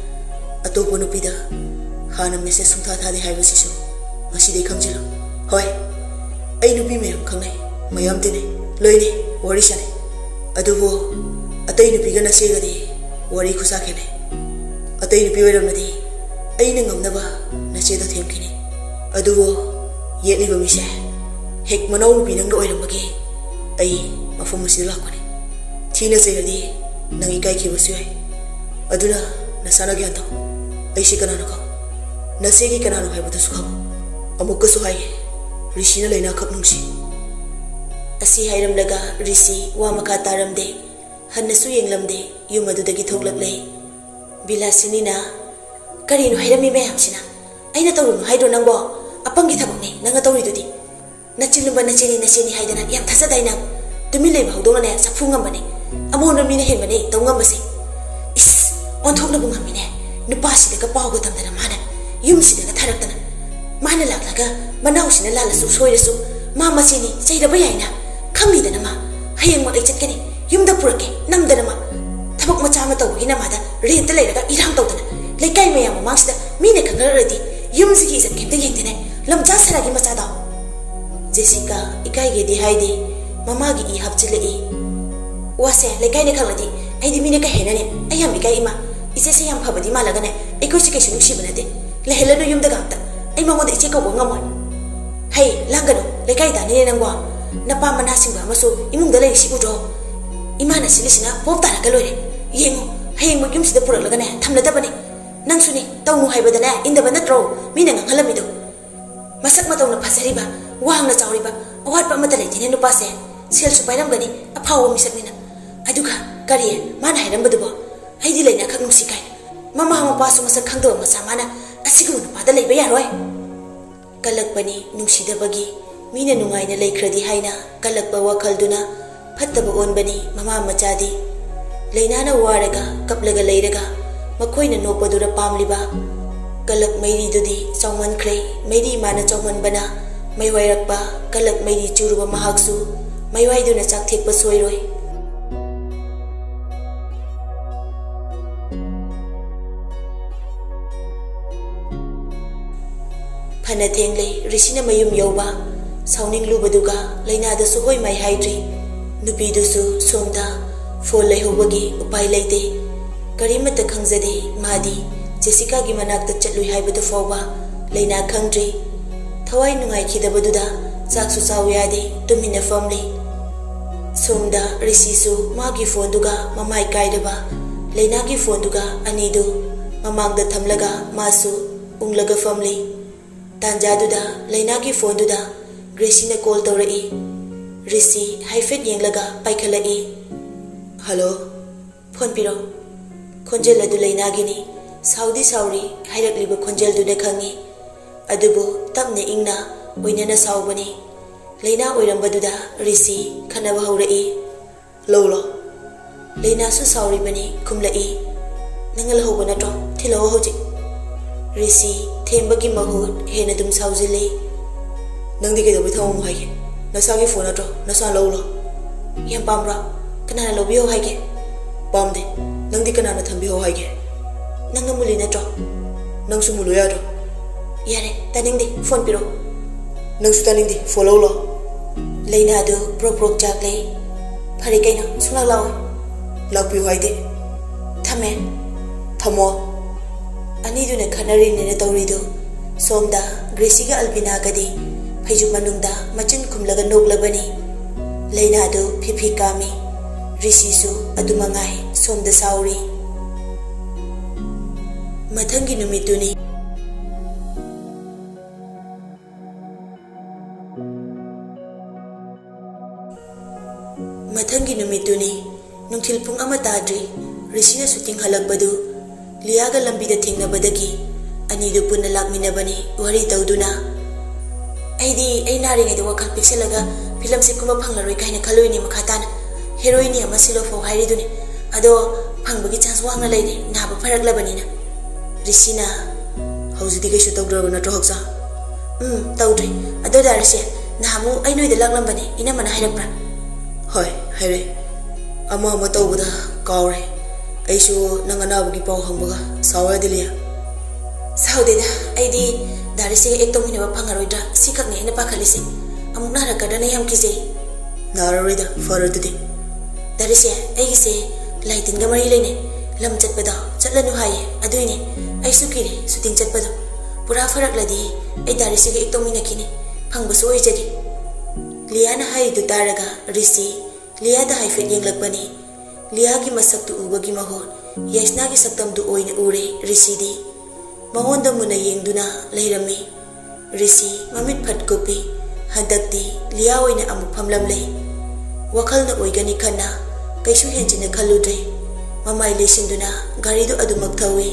ꯑꯇꯣꯞꯄ ꯅꯨꯄꯤꯗ ꯍꯥꯟꯅ ꯃꯦꯁꯦꯖ ꯁꯨꯡꯊꯥ ꯊꯥꯗꯦ ꯍꯥꯏꯕꯁꯤꯁꯨ ꯉꯁꯤꯗꯩ ꯈꯪꯖꯤꯜꯂꯣ꯫ ꯍꯣꯏ, ꯑꯩ ꯅꯨꯄꯤ ꯃꯌꯥꯝ ꯈꯪꯅꯩ, ꯃꯌꯥꯝ ꯇꯤꯟꯅꯩ, ꯂꯣꯏꯅꯩ, ꯋꯥꯔꯤ ꯁꯥꯟꯅꯩ꯫ ꯑꯗꯨꯕꯨ ꯑꯇꯩ ꯅꯨꯄꯤꯒ ꯅꯆꯦꯒꯗꯤ ꯋꯥꯔꯤ ꯈꯨꯁꯥ ꯈꯦꯠꯅꯩ꯫ ꯑꯇꯩ ꯅꯨꯄꯤ ꯑꯣꯏꯔꯝꯃꯗꯤ ꯑꯩꯅ ꯉꯝꯅꯕ ꯅꯆꯦꯗ ꯊꯦꯝꯈꯤꯅꯤ꯫ ꯑꯗꯨꯕꯨ ꯌꯦꯠꯂꯤꯕ ꯃꯤꯁꯦ ꯍꯦꯛ ꯃꯅꯥꯎꯅꯨꯄꯤ ꯅꯪꯒ ꯑꯣꯏꯔꯝꯕꯒꯤ ꯑꯩ ꯃꯐꯝ ꯑꯁꯤꯗ ꯂꯥꯛꯄꯅꯤ꯫ ꯊꯤꯅ ꯆꯩꯔꯗꯤ ꯅꯪ ꯏꯀꯥꯏꯈꯤꯕꯁꯨ ꯌꯥꯏ꯫ ꯑꯗꯨꯅ ꯅꯁꯥꯅ ꯒ꯭ꯌꯥꯟ ꯇꯧ꯫ ꯑꯩꯁꯤ ꯀꯅꯥꯅꯣ ꯈꯪ, ꯅꯆꯦꯒꯤ ꯀꯅꯥꯅꯣ ꯍꯥꯏꯕꯗꯨꯁꯨ ꯈꯪꯉꯨ꯫ ꯑꯃꯨꯛꯀꯁꯨ ꯍꯥꯏꯒꯦ, ꯔꯤꯁꯤꯅ ꯂꯥꯏꯅꯥꯈꯛ ꯅꯨꯡꯁꯤ꯫" ꯑꯁꯤ ꯍꯥꯏꯔꯝꯂꯒ ꯔꯤꯁꯤ ꯋꯥ ꯃꯈꯥ ꯇꯥꯔꯝꯗꯦ꯫ ꯍꯟꯅꯁꯨ ꯌꯦꯡꯂꯝꯗꯦ꯫ ꯌꯨꯝ ꯑꯗꯨꯗꯒꯤ ꯊꯣꯛꯂꯛꯂꯦ꯫ ꯕꯤꯂꯥꯁꯤꯅꯤꯅ, "ꯀꯔꯤꯅꯣ ꯍꯥꯏꯔꯝꯃꯤ ꯃꯌꯥꯝꯁꯤꯅ? ꯑꯩꯅ ꯇꯧꯔꯨꯅꯨ ꯍꯥꯏꯗ꯭ꯔꯣ ꯅꯪꯕꯣ? ꯑꯄꯪꯒꯤ ꯊꯕꯛꯅꯤ ꯅꯪꯅ ꯇꯧꯔꯤꯗꯨꯗꯤ꯫ ꯅꯆꯤꯟ ꯂꯨꯝꯕ ꯅꯆꯦꯅꯤ, ꯅꯆꯦꯅꯤ ꯍꯥꯏꯗꯅ ꯌꯥꯝ ꯊꯥꯖꯗꯥꯏ ꯅꯪ? ꯇꯨꯃꯤꯟ ꯂꯩꯕ ꯍꯧꯗꯣꯡꯅꯅꯦ ꯆꯐꯨ ꯉꯝꯕꯅꯦ꯫ ꯑꯃꯣꯟꯕ ꯃꯤꯅ ꯍꯦꯟꯕꯅꯦ ꯇꯧ ꯉꯝꯕꯁꯦ꯫ ꯏꯁ, ꯑꯣꯟꯊꯣꯛꯅꯕꯨ ꯉꯝꯃꯤꯅꯦ꯫ ꯅꯨꯄꯥꯁꯤꯗꯒ ꯄꯥꯎꯒ ꯇꯝꯗꯅ ꯃꯥꯅ ꯌꯨꯝꯁꯤꯗꯒ ꯊꯥꯔꯛꯇꯅ꯫ ꯃꯥꯅ ꯂꯥꯛꯂꯒ ꯃꯅꯥꯎꯁꯤꯅ ꯂꯥꯜꯂꯁꯨ ꯁꯣꯏꯔꯁꯨ ꯃꯥ ꯃꯆꯦꯅꯤ ꯆꯩꯔꯕ ꯌꯥꯏꯅ꯫ ꯈꯪꯂꯤꯗꯅ ꯃꯥ꯫ ꯍꯌꯦꯡꯃꯛ ꯑꯩ ꯆꯠꯀꯅꯤ꯫ ꯌꯨꯝꯗ ꯄꯨꯔꯛꯀꯦ꯫ ꯅꯝꯗꯅ ꯃꯥ꯫ ꯊꯕꯛ ꯃꯆꯥ ꯑꯃ ꯇꯧꯕꯒꯤ ꯅꯃꯥꯗ ꯔꯦꯟꯇ ꯂꯩꯔꯒ ꯏꯔꯥꯡ ꯇꯧꯗꯅ꯫ ꯂꯩꯀꯥꯏ ꯃꯌꯥꯝ ꯃꯃꯥꯡꯁꯤꯗ ꯃꯤꯅ ꯈꯪꯅꯔꯛꯂꯗꯤ ꯌꯨꯝꯁꯤꯒꯤ ꯏꯖꯠ ꯀꯩꯝꯇ ꯌꯦꯡꯗꯦꯅꯦ꯫ ꯂꯝꯖꯥ ꯁꯔꯥꯒꯤ ꯃꯆꯥꯗꯣ꯫ ꯖꯦꯁꯤꯀꯥ ꯏꯀꯥꯏꯒꯦꯗꯤ ꯍꯥꯏꯗꯦ, ꯃꯃꯥꯒꯤ ꯏ ꯍꯥꯞꯆꯤꯜꯂꯛꯏ꯫ "ꯋꯥꯁꯦ ꯂꯩꯀꯥꯏꯅ ꯈꯪꯂꯗꯤ ꯑꯩꯗꯤ ꯃꯤꯅ ꯀꯩ ꯍꯥꯏꯅꯅꯤ? ꯑꯩ ꯌꯥꯝ ꯏꯀꯥꯏ ꯏꯃꯥ꯫ ꯏꯆꯦꯁꯦ ꯌꯥꯝ ꯐꯕꯗꯤ ꯃꯥꯜꯂꯒꯅꯦ ꯑꯩꯈꯣꯏꯁꯦ ꯀꯩꯁꯨ ꯅꯨꯡꯁꯤꯕ ꯅꯠꯇꯦ꯫ ꯂꯩꯍꯜꯂꯅꯨ ꯌꯨꯝꯗꯒ ꯑꯝꯇ꯫ ꯑꯩ ꯃꯉꯣꯟꯗ ꯏꯆꯦ ꯀꯧꯕ ꯉꯝꯃꯣꯏ꯫" "ꯍꯩ, ꯂꯥꯡꯒꯅꯨ, ꯂꯩꯀꯥꯏ ꯇꯥꯅꯤꯅꯦ ꯅꯪꯕꯣ꯫ ꯅꯄꯥ ꯃꯅꯥ ꯁꯤꯡꯕ ꯑꯃꯁꯨ ꯏꯃꯨꯡꯗ ꯂꯩꯔꯤꯁꯤ ꯎꯗ꯭ꯔꯣ? ꯏꯃꯥꯅ ꯁꯤꯜꯂꯤꯁꯤꯅ ꯄꯣꯞ ꯇꯥꯔꯒ ꯂꯣꯏꯔꯦ꯫ ꯌꯦꯡꯉꯨ, ꯍꯌꯦꯡꯃꯛ ꯌꯨꯝꯁꯤꯗ ꯄꯨꯔꯛꯂꯒꯅꯦ ꯊꯝꯅꯗꯕꯅꯤ꯫ ꯅꯪꯁꯨꯅꯤ, ꯇꯧꯅꯨ ꯍꯥꯏꯕꯗꯅꯦ ꯏꯟꯗꯕ ꯅꯠꯇ꯭ꯔꯣ ꯃꯤꯅ ꯉꯥꯡꯍꯜꯂꯝꯃꯤꯗꯣ?" ꯃꯁꯛ ꯃꯇꯧꯅ ꯐꯖꯔꯤꯕ, ꯋꯥꯡꯅ ꯆꯥꯎꯔꯤꯕ, ꯑꯋꯥꯠꯄ ꯑꯃꯠꯇ ꯂꯩꯇꯦꯅꯦ ꯅꯨꯄꯥꯁꯦ꯫ ꯁꯦꯜꯁꯨ ꯄꯥꯏꯔꯝꯒꯅꯤ, ꯑꯐꯥꯎꯕ ꯃꯤꯁꯛꯅꯤꯅ꯫ ꯑꯗꯨꯒ ꯀꯔꯤ ꯃꯥꯅ ꯍꯥꯏꯔꯝꯕꯗꯨꯕꯣ? "ꯑꯩꯗꯤ ꯂꯩꯅꯥꯈꯛ ꯅꯨꯡꯁꯤ" ꯀꯥꯏꯅ꯫ ꯃꯃꯥ ꯃꯄꯥꯁꯨ ꯃꯁꯛ ꯈꯪꯗꯕ ꯃꯆꯥ ꯃꯥꯅ ꯑꯁꯤꯒꯨꯝꯕ ꯅꯨꯄꯥꯗ ꯂꯩꯕ ꯌꯥꯔꯣꯏ꯫ ꯀꯜꯂꯛꯄꯅꯤ ꯅꯨꯡꯁꯤꯗꯕꯒꯤ, ꯃꯤꯅ ꯅꯨꯡꯉꯥꯏꯅ ꯂꯩꯈ꯭ꯔꯗꯤ ꯍꯥꯏꯅ ꯀꯜꯂꯛꯄ ꯋꯥꯈꯜꯗꯨꯅ ꯐꯠꯇꯕ ꯑꯣꯟꯕꯅꯤ ꯃꯃꯥ ꯃꯆꯥꯗꯤ꯫ ꯂꯩꯅꯥꯅ ꯋꯥꯔꯒ ꯀꯞꯂꯒ ꯂꯩꯔꯒ ꯃꯈꯣꯏꯅ ꯅꯣꯛꯄꯗꯨꯗ ꯄꯥꯝꯂꯤꯕ ꯀꯂꯛ ꯃꯩꯔꯤꯗꯨꯗꯤ ꯆꯥꯎꯃꯟꯈ꯭ꯔꯦ꯫ ꯃꯩꯔꯤ ꯃꯥꯅ ꯆꯥꯎꯃꯟꯕꯅ ꯃꯩꯋꯥꯏꯔꯛꯄ ꯀꯂꯛ ꯃꯩꯔꯤ ꯆꯨꯔꯨꯕ ꯃꯍꯥꯛꯁꯨ ꯃꯩꯋꯥꯏꯗꯨꯅ ꯆꯥꯛꯊꯦꯛꯄ ꯁꯣꯏꯔꯣꯏ꯫ ꯐꯅ ꯊꯦꯡꯂꯦ ꯔꯤꯁꯤꯅ ꯃꯌꯨꯝ ꯌꯧꯕ꯫ ꯁꯥꯎꯅꯤꯡꯂꯨꯕꯗꯨꯒ ꯂꯩꯅꯥꯗꯁꯨ ꯍꯣꯏ ꯃꯥꯏ ꯍꯥꯏꯗ꯭ꯔꯤ꯫ ꯅꯨꯄꯤꯗꯨꯁꯨ ꯁꯣꯝꯗ ꯐꯣꯟ ꯂꯩꯍꯧꯕꯒꯤ ꯎꯄꯥꯏ ꯂꯩꯇꯦ꯫ ꯀꯔꯤꯃꯠꯇ ꯈꯪꯖꯗꯦ꯫ ꯃꯥꯗꯤ ꯖꯦꯁꯤꯀꯥꯒꯤ ꯃꯅꯥꯛꯇ ꯆꯠꯂꯨꯏ ꯍꯥꯏꯕꯗꯨ ꯐꯥꯎꯕ ꯂꯩꯅꯥ ꯈꯪꯗ꯭ꯔꯤ꯫ ꯊꯋꯥꯏ ꯅꯨꯡꯉꯥꯏꯈꯤꯗꯕꯗꯨꯗ ꯆꯥꯛꯁꯨ ꯆꯥꯎ ꯌꯥꯗꯦ, ꯇꯨꯃꯤꯟꯅ ꯐꯝꯂꯤ꯫ ꯁꯣꯝꯗ ꯔꯤꯁꯤꯁꯨ ꯃꯥꯒꯤ ꯐꯣꯟꯗꯨꯒ ꯃꯃꯥꯏ ꯀꯥꯏꯔꯕ ꯂꯩꯅꯥꯒꯤ ꯐꯣꯟꯗꯨꯒ ꯑꯅꯤꯗꯨ ꯃꯃꯥꯡꯗ ꯊꯝꯂꯒ ꯃꯥꯁꯨ ꯎꯪꯂꯒ ꯐꯝꯂꯤ꯫ ꯇꯥꯟꯖꯥꯗꯨꯗ ꯂꯩꯅꯥꯒꯤ ꯐꯣꯟꯗꯨꯗ ꯒ꯭ꯔꯦꯁꯤꯅ ꯀꯣꯜ ꯇꯧꯔꯛꯏ꯫ ꯔꯤꯁꯤ ꯍꯥꯏꯐꯦꯠ ꯌꯦꯡꯂꯒ ꯄꯥꯏꯈꯠꯂꯛꯏ꯫ "ꯍꯜꯂꯣ?" "ꯐꯣꯟ ꯄꯤꯔꯣ꯫" ꯈꯣꯟꯖꯦꯜ ꯑꯗꯨ ꯂꯩꯅꯥꯒꯤꯅꯤ꯫ ꯁꯥꯎꯗꯤ ꯁꯥꯎꯔꯤ, ꯍꯥꯏꯔꯛꯂꯤꯕ ꯈꯣꯟꯖꯦꯜꯗꯨꯅ ꯈꯪꯉꯤ꯫ ꯑꯗꯨꯕꯨ ꯇꯞꯅ ꯏꯪꯅ ꯑꯣꯏꯅꯅ ꯁꯥꯎꯕꯅꯤ꯫ ꯂꯩꯅꯥ ꯑꯣꯏꯔꯝꯕꯗꯨꯗ ꯔꯤꯁꯤ ꯈꯟꯅꯕ ꯍꯧꯔꯛꯏ꯫ "ꯂꯧꯂꯣ?" ꯂꯩꯅꯥꯁꯨ ꯁꯥꯎꯔꯤꯕꯅꯤ, ꯈꯨꯝꯂꯛꯏ꯫ "ꯅꯪꯅ ꯂꯧꯍꯧꯕ ꯅꯠꯇ꯭ꯔꯣ? ꯊꯤꯜꯂꯛꯑꯣ ꯍꯧꯖꯤꯛ꯫" ꯔꯤꯁꯤ ꯊꯦꯝꯕꯒꯤ ꯃꯍꯨꯠ ꯍꯦꯟꯅ ꯑꯗꯨꯝ ꯁꯥꯎꯖꯤꯜꯂꯤ꯫ "ꯅꯪꯗꯤ ꯀꯩꯗꯧꯕꯩ ꯊꯝꯃꯝꯃꯣ ꯍꯥꯏꯒꯦ? ꯅꯁꯥꯒꯤ ꯐꯣꯟ ꯅꯠꯇ꯭ꯔꯣ? ꯅꯁꯥ ꯂꯧꯂꯣ꯫" "ꯌꯥꯝ ꯄꯥꯝꯕ꯭ꯔꯣ? ꯀꯅꯥꯅ ꯂꯧꯕꯤꯌꯣ ꯍꯥꯏꯒꯦ?" "ꯄꯥꯝꯗꯦ꯫ ꯅꯪꯗꯤ ꯀꯅꯥꯅ ꯊꯝꯕꯤꯌꯣ ꯍꯥꯏꯒꯦ?" "ꯅꯪꯅ ꯃꯨꯜꯂꯤ ꯅꯠꯇ꯭ꯔꯣ?" "ꯅꯪꯁꯨ ꯃꯨꯜꯂꯨ ꯌꯥꯗ꯭ꯔꯣ?" "ꯌꯥꯔꯦ, ꯇꯥꯅꯤꯡꯗꯦ, ꯐꯣꯟ ꯄꯤꯔꯛꯑꯣ꯫" ꯅꯪꯁꯨ ꯇꯥꯅꯤꯡꯗꯦ, ꯐꯣꯟ ꯂꯧ ꯂꯥꯎ꯫ ꯂꯩꯅꯥꯗꯨ ꯄ꯭ꯔꯣꯛ ꯄ꯭ꯔꯣꯛ ꯆꯥꯛꯂꯦ꯫ "ꯐꯔꯦ ꯀꯩꯅꯣ, ꯁꯨꯡꯂꯥꯛ ꯂꯥꯛꯑꯣꯏ꯫" "ꯂꯥꯛꯄꯤꯌꯨ ꯍꯥꯏꯗꯤ?" "ꯊꯝꯃꯦ꯫" "ꯊꯝꯃꯣ꯫" ꯑꯅꯤꯗꯨꯅ ꯈꯠꯅꯔꯤꯅꯦꯅ ꯇꯧꯔꯤꯗꯨ꯫ ꯁꯣꯝꯗ ꯒ꯭ꯔꯦꯁꯤꯒ ꯑꯜꯕꯤꯅꯥꯒꯗꯤ ꯐꯩꯖꯨꯞ ꯃꯅꯨꯡꯗ ꯃꯆꯤꯟ ꯈꯨꯝꯂꯒ ꯅꯣꯛꯂꯕꯅꯤ꯫ ꯂꯩꯅꯥꯗꯨ ꯐꯤꯐꯤ ꯀꯥꯝꯃꯤ꯫ ꯔꯤꯁꯤꯁꯨ ꯑꯗꯨ ꯃꯉꯥꯏ ꯁꯣꯝꯗ ꯁꯥꯎꯔꯤ꯫ ꯃꯊꯪꯒꯤ ꯅꯨꯃꯤꯠꯇꯨꯅꯤ꯫ ꯃꯊꯪꯒꯤ ꯅꯨꯃꯤꯠꯇꯨꯅꯤ꯫ ꯅꯨꯡꯊꯤꯜ ꯄꯨꯡ ꯑꯃ ꯇꯥꯗ꯭ꯔꯤ꯫ ꯔꯤꯁꯤꯅ ꯁꯨꯇꯤꯡ ꯍꯜꯂꯛꯄꯗꯨ ꯂꯤꯌꯥꯒ ꯂꯝꯕꯤꯗ ꯊꯦꯡꯅꯕꯗꯒꯤ ꯑꯅꯤꯗꯨ ꯄꯨꯟꯅ ꯂꯥꯛꯃꯤꯟꯅꯕꯅꯤ ꯋꯥꯔꯤ ꯇꯧꯗꯨꯅ꯫ "ꯑꯩꯗꯤ ꯑꯩ ꯅꯥꯔꯤꯉꯩꯗ ꯋꯥꯈꯜ ꯄꯤꯛꯁꯜꯂꯒ ꯐꯤꯂꯝꯁꯦ ꯀꯨꯝꯕ ꯐꯪꯂꯔꯣꯏ ꯀꯥꯏꯅ ꯈꯜꯂꯨꯏꯅꯦ, ꯃꯈꯥ ꯇꯥꯅ ꯍꯦꯔꯣꯏꯟꯅꯤ ꯑꯃ ꯁꯤꯜꯂꯣ ꯐꯥꯎ ꯍꯥꯏꯔꯤꯗꯨꯅꯤ꯫ ꯑꯗꯣ ꯐꯪꯕꯒꯤ ꯆꯥꯟꯁ ꯋꯥꯡꯅ ꯂꯩꯔꯦ, ꯅꯥꯕ ꯐꯔꯛꯂꯕꯅꯤꯅ꯫" ꯔꯤꯁꯤꯅ, "ꯍꯧꯖꯤꯛꯇꯤ ꯀꯩꯁꯨ ꯇꯧꯗ꯭ꯔꯕ ꯅꯠꯇ꯭ꯔꯣ ꯍꯛꯆꯥꯡ?" "ꯎꯝ, ꯇꯧꯗ꯭ꯔꯦ꯫ ꯑꯗꯣ ꯗꯥ ꯔꯤꯁꯤ, ꯅꯍꯥꯟꯃꯨꯛ ꯑꯩ ꯅꯣꯏꯗ ꯂꯥꯛꯂꯝꯕꯅꯦ, ꯏꯅꯝꯃꯅ ꯍꯥꯏꯔꯛꯄ꯭ꯔꯥ?" "ꯍꯣꯏ, ꯍꯥꯏꯔꯛꯑꯦ꯫ ꯑꯃ ꯑꯃ ꯇꯧꯕꯗ ꯀꯥꯎꯔꯦ꯫ ꯑꯩꯁꯨ ꯅꯪ ꯑꯅꯥꯕꯒꯤ ꯄꯥꯎ ꯍꯪꯕꯒ ꯁꯥꯎꯔꯗꯤ ꯂꯤꯌꯥ?" "ꯁꯥꯎꯗꯦꯗ, ꯑꯩꯗꯤ ꯗꯥ ꯔꯤꯁꯤꯒ ꯑꯦꯛ ꯇꯧꯃꯤꯟꯅꯕ ꯐꯪꯉꯔꯣꯏꯗ꯭ꯔꯥ ꯁꯤꯈꯛꯅꯦ ꯑꯩꯅ ꯄꯥꯈꯠꯂꯤꯁꯦ꯫ ꯑꯃꯨꯛ ꯅꯥꯔꯛꯀꯗ꯭ꯔꯅ ꯌꯥꯝ ꯀꯤꯖꯩ꯫" "ꯅꯥꯔꯔꯣꯏꯗ, ꯐꯔꯗꯨꯗꯤ꯫" "ꯗꯥ ꯔꯤꯁꯤ, ꯑꯩꯒꯤꯁꯦ ꯂꯥꯏ ꯇꯤꯟꯒ ꯃꯔꯤ ꯂꯩꯅꯩ꯫ ꯂꯝ ꯆꯠꯄꯗꯣ ꯆꯠꯂꯅꯨ ꯍꯥꯏꯌꯦ, ꯑꯗꯨꯏꯅꯦ꯫ ꯑꯩꯁꯨ ꯀꯤꯔꯦ ꯁꯨꯇꯤꯡ ꯆꯠꯄꯗꯣ꯫ ꯄꯨꯔꯥ ꯐꯔꯛꯂꯗꯤ ꯑꯩ ꯗꯥ ꯔꯤꯁꯤꯒ ꯑꯦꯛ ꯇꯧꯃꯤꯟꯅꯈꯤꯅꯤ꯫ ꯐꯪꯕꯁꯨ ꯑꯣꯏꯖꯒꯦ꯫" ꯂꯤꯌꯥꯅ ꯍꯥꯏꯔꯤꯗꯨ ꯇꯥꯔꯒ ꯔꯤꯁꯤ ꯂꯤꯌꯥꯗ ꯍꯥꯏꯐꯦꯠ ꯌꯦꯡꯂꯛꯄꯅꯤ꯫ ꯂꯤꯌꯥꯒꯤ ꯃꯁꯛꯇꯨ ꯎꯕꯒꯤ ꯃꯍꯨꯠ ꯌꯥꯏꯁꯅꯥꯒꯤ ꯁꯛꯇꯝꯗꯨ ꯑꯣꯏꯅ ꯎꯔꯦ ꯔꯤꯁꯤꯗꯤ꯫ ꯃꯉꯣꯟꯗ ꯃꯨꯟꯅ ꯌꯦꯡꯗꯨꯅ ꯂꯩꯔꯝꯃꯤ꯫ ꯔꯤꯁꯤ ꯃꯃꯤꯠ ꯐꯠ ꯀꯨꯞꯄꯤ꯫ ꯍꯟꯗꯛꯇꯤ ꯂꯤꯌꯥ ꯑꯣꯏꯅ ꯑꯃꯨꯛ ꯐꯝꯂꯝꯂꯦ꯫ ꯋꯥꯈꯜꯅ ꯑꯣꯏꯒꯅꯤ ꯈꯟꯅ ꯀꯩꯁꯨ ꯍꯦꯟꯖꯤꯟꯅ ꯈꯜꯂꯨꯗ꯭ꯔꯦ꯫ ꯃꯃꯥꯏ ꯂꯩꯁꯤꯟꯗꯨꯅ ꯒꯥꯔꯤꯗꯨ ꯑꯗꯨꯃꯛ ꯊꯧꯏ꯫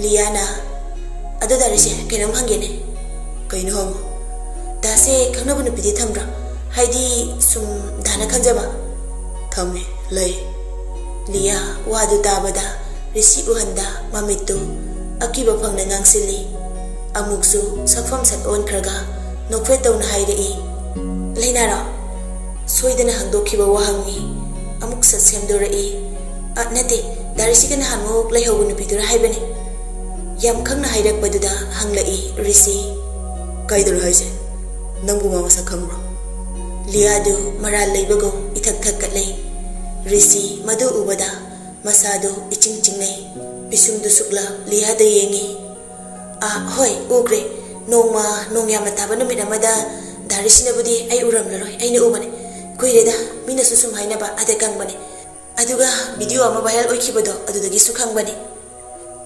ꯂꯤꯌꯥꯅ, "ꯑꯗꯣ ꯗꯥ ꯔꯤꯁꯤ, ꯀꯩꯅꯣꯝ ꯍꯪꯒꯦꯅꯦ꯫" "ꯀꯩꯅꯣ ꯍꯪꯉꯨ꯫" "ꯗꯥꯁꯦ ꯈꯪꯅꯕ ꯅꯨꯄꯤꯗꯤ ꯊꯝꯕ꯭ꯔꯣ? ꯍꯥꯏꯗꯤ ꯁꯨꯝ ꯗꯥꯅ ꯈꯟꯖꯕ꯫" "ꯊꯝꯃꯦ, ꯂꯩ꯫" ꯂꯤꯌꯥ ꯋꯥꯗꯨ ꯇꯥꯕꯗ ꯔꯤꯁꯤ ꯎꯍꯟꯗ ꯃꯃꯤꯠꯇꯨ ꯑꯀꯤꯕ ꯐꯪꯅ ꯉꯥꯡꯁꯤꯜꯂꯤ꯫ ꯑꯃꯨꯛꯁꯨ ꯁꯛꯐꯝ ꯁꯛ ꯑꯣꯟꯈ꯭ꯔꯒ ꯅꯣꯛꯐꯦꯠ ꯇꯧꯅ ꯍꯥꯏꯔꯛꯏ, "ꯂꯩꯅꯥꯔꯣ?" ꯁꯣꯏꯗꯅ ꯍꯪꯗꯣꯛꯈꯤꯕ ꯋꯥꯍꯪꯅꯤ꯫ ꯑꯃꯨꯛ ꯁꯠ ꯁꯦꯝꯗꯣꯔꯛꯏ, "ꯑ, ꯅꯠꯇꯦ, ꯗꯥ ꯔꯤꯁꯤꯒ ꯅꯍꯥꯟꯃꯨꯛ ꯂꯩꯍꯧꯕ ꯅꯨꯄꯤꯗꯨꯔ ꯍꯥꯏꯕꯅꯤ꯫" ꯌꯥꯝ ꯈꯪꯅ ꯍꯥꯏꯔꯛꯄꯗꯨꯗ ꯍꯪꯂꯛꯏ ꯔꯤꯁꯤ, "ꯀꯥꯏꯗꯅꯣ ꯍꯥꯏꯁꯦ?" ꯅꯪꯕꯨ ꯃꯥ ꯃꯁꯛ ꯈꯪꯕ꯭ꯔꯣ? ꯂꯤꯌꯥꯗꯨ ꯃꯔꯥꯜ ꯂꯩꯕꯒꯨꯝ ꯏꯊꯛ ꯊꯛꯀꯠꯂꯦ꯫ ꯔꯤꯁꯤ ꯃꯗꯨ ꯎꯕꯗ ꯃꯁꯥꯗꯨ ꯏꯆꯤꯡ ꯆꯤꯡꯅꯩ꯫ ꯄꯤꯁꯨꯝꯗꯨ ꯁꯨꯛꯂꯞ ꯂꯤꯌꯥꯗ ꯌꯦꯡꯉꯤ꯫ "ꯑꯥ, ꯍꯣꯏ, ꯎꯈ꯭ꯔꯦ꯫ ꯅꯣꯡꯃ ꯅꯣꯡ ꯌꯥꯝꯅ ꯇꯥꯕ ꯅꯨꯃꯤꯠ ꯑꯃꯗ ꯗꯥ ꯔꯤꯁꯤꯅꯕꯨꯗꯤ ꯑꯩ ꯎꯔꯝꯂꯔꯣꯏ, ꯑꯩꯅ ꯎꯕꯅꯦ꯫ ꯀꯨꯏꯔꯦꯗ, ꯃꯤꯅꯁꯨ ꯁꯨꯝ ꯍꯥꯏꯅꯕ ꯑꯗ ꯈꯪꯕꯅꯦ꯫ ꯑꯗꯨꯒ ꯚꯤꯗꯤꯑꯣ ꯑꯃ ꯚꯥꯏꯔꯦꯜ ꯑꯣꯏꯈꯤꯕꯗꯣ, ꯑꯗꯨꯗꯒꯤꯁꯨ ꯈꯪꯕꯅꯦ꯫"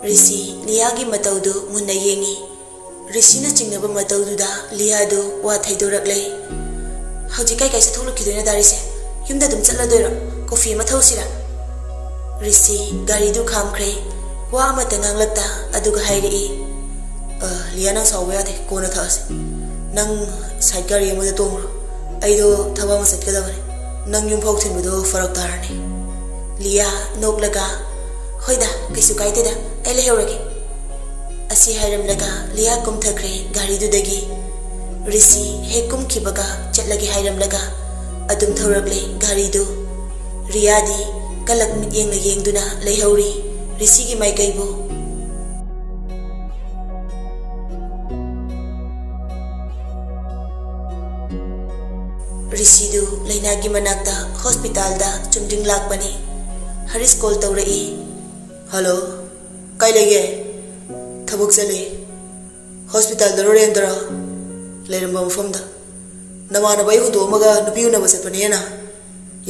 ꯔꯤꯁꯤ ꯂꯤꯌꯥꯒꯤ ꯃꯇꯧꯗꯨ ꯃꯨꯟꯅ ꯌꯦꯡꯉꯤ꯫ ꯔꯤꯁꯤꯅ ꯆꯤꯡꯅꯕ ꯃꯇꯧꯗꯨꯗ ꯂꯤꯌꯥꯗꯨ ꯋꯥ ꯊꯩꯗꯣꯔꯛꯂꯦ꯫ "ꯍꯧꯖꯤꯛ ꯀꯥꯏ ꯀꯥꯏ ꯆꯠꯊꯣꯛꯂꯨꯈꯤꯗꯣꯏꯅꯣ ꯗꯥ ꯔꯤꯁꯤ? ꯌꯨꯝꯗ ꯑꯗꯨꯝ ꯆꯠꯂꯗꯣꯏꯔꯣ? ꯀꯣꯐꯤ ꯑꯃ ꯊꯧꯁꯤꯔꯥ?" ꯔꯤꯁꯤ ꯒꯥꯔꯤꯗꯨ ꯈꯥꯝꯈ꯭ꯔꯦ꯫ ꯋꯥ ꯑꯃꯠꯇ ꯉꯥꯡꯂꯛꯇ ꯑꯗꯨꯒ ꯍꯥꯏꯔꯛꯏ, "ꯑ, ꯂꯤꯌꯥ, ꯅꯪ ꯁꯥꯎꯕ ꯌꯥꯗꯦ, ꯀꯣꯟꯅ ꯊꯛꯑꯁꯤ꯫ ꯅꯪ ꯁꯥꯏꯠ ꯒꯥꯔꯤ ꯑꯃꯗ ꯇꯣꯡꯈ꯭ꯔꯣ, ꯑꯩꯗꯣ ꯊꯕꯛ ꯑꯃ ꯆꯠꯀꯗꯕꯅꯦ꯫ ꯅꯪ ꯌꯨꯝ ꯐꯥꯎ ꯊꯤꯟꯕꯗꯣ ꯐꯔꯛ ꯇꯥꯔꯅꯤ꯫" ꯂꯤꯌꯥ ꯅꯣꯛꯂꯒ, "ꯍꯣꯏꯗ, ꯀꯩꯁꯨ ꯀꯥꯏꯗꯦꯗ, ꯑꯩ ꯂꯩꯍꯧꯔꯒꯦ꯫" ꯑꯁꯤ ꯍꯥꯏꯔꯝꯂꯒ ꯂꯤꯌꯥ ꯀꯨꯝꯊꯈ꯭ꯔꯦ ꯒꯥꯔꯤꯗꯨꯗꯒꯤ꯫ ꯔꯤꯁꯤ ꯍꯦꯛ ꯀꯨꯝꯈꯤꯕꯒ ꯆꯠꯂꯒꯦ ꯍꯥꯏꯔꯝꯂꯒ ꯑꯗꯨꯝ ꯊꯧꯔꯛꯂꯦ ꯒꯥꯔꯤꯗꯨ꯫ ꯔꯤꯌꯥꯗꯤ ꯀꯂꯛ ꯃꯤꯠꯌꯦꯡꯅ ꯌꯦꯡꯗꯨꯅ ꯂꯩꯍꯧꯔꯤ ꯔꯤꯁꯤꯒꯤ ꯃꯥꯏꯀꯩꯕꯨ꯫ ꯔꯤꯁꯤꯗꯨ ꯂꯩꯅꯥꯒꯤ ꯃꯅꯥꯛꯇ ꯍꯣꯁꯄꯤꯇꯥꯜꯗ ꯆꯨꯝꯗ꯭ꯔꯤꯡ ꯂꯥꯛꯄꯅꯤ꯫ ꯍꯔꯤꯁ ꯀꯣꯜ ꯇꯧꯔꯛꯏ꯫ "ꯍꯜꯂꯣ, ꯀꯥꯏ ꯂꯩꯒꯦ?" "ꯊꯕꯛ ꯆꯠꯂꯤ꯫" "ꯍꯣꯁꯄꯤꯇꯥꯜꯗꯔꯣ, ꯔꯦꯟꯗꯔꯣ?" "ꯂꯩꯔꯝꯕ ꯃꯐꯝꯗ꯫" "ꯅꯃꯥꯟꯅꯕ ꯑꯩ ꯍꯨꯟꯗꯣꯛꯑꯝꯃꯒ ꯅꯨꯄꯤ ꯎꯅꯕ ꯆꯠꯄꯅꯦꯅ?"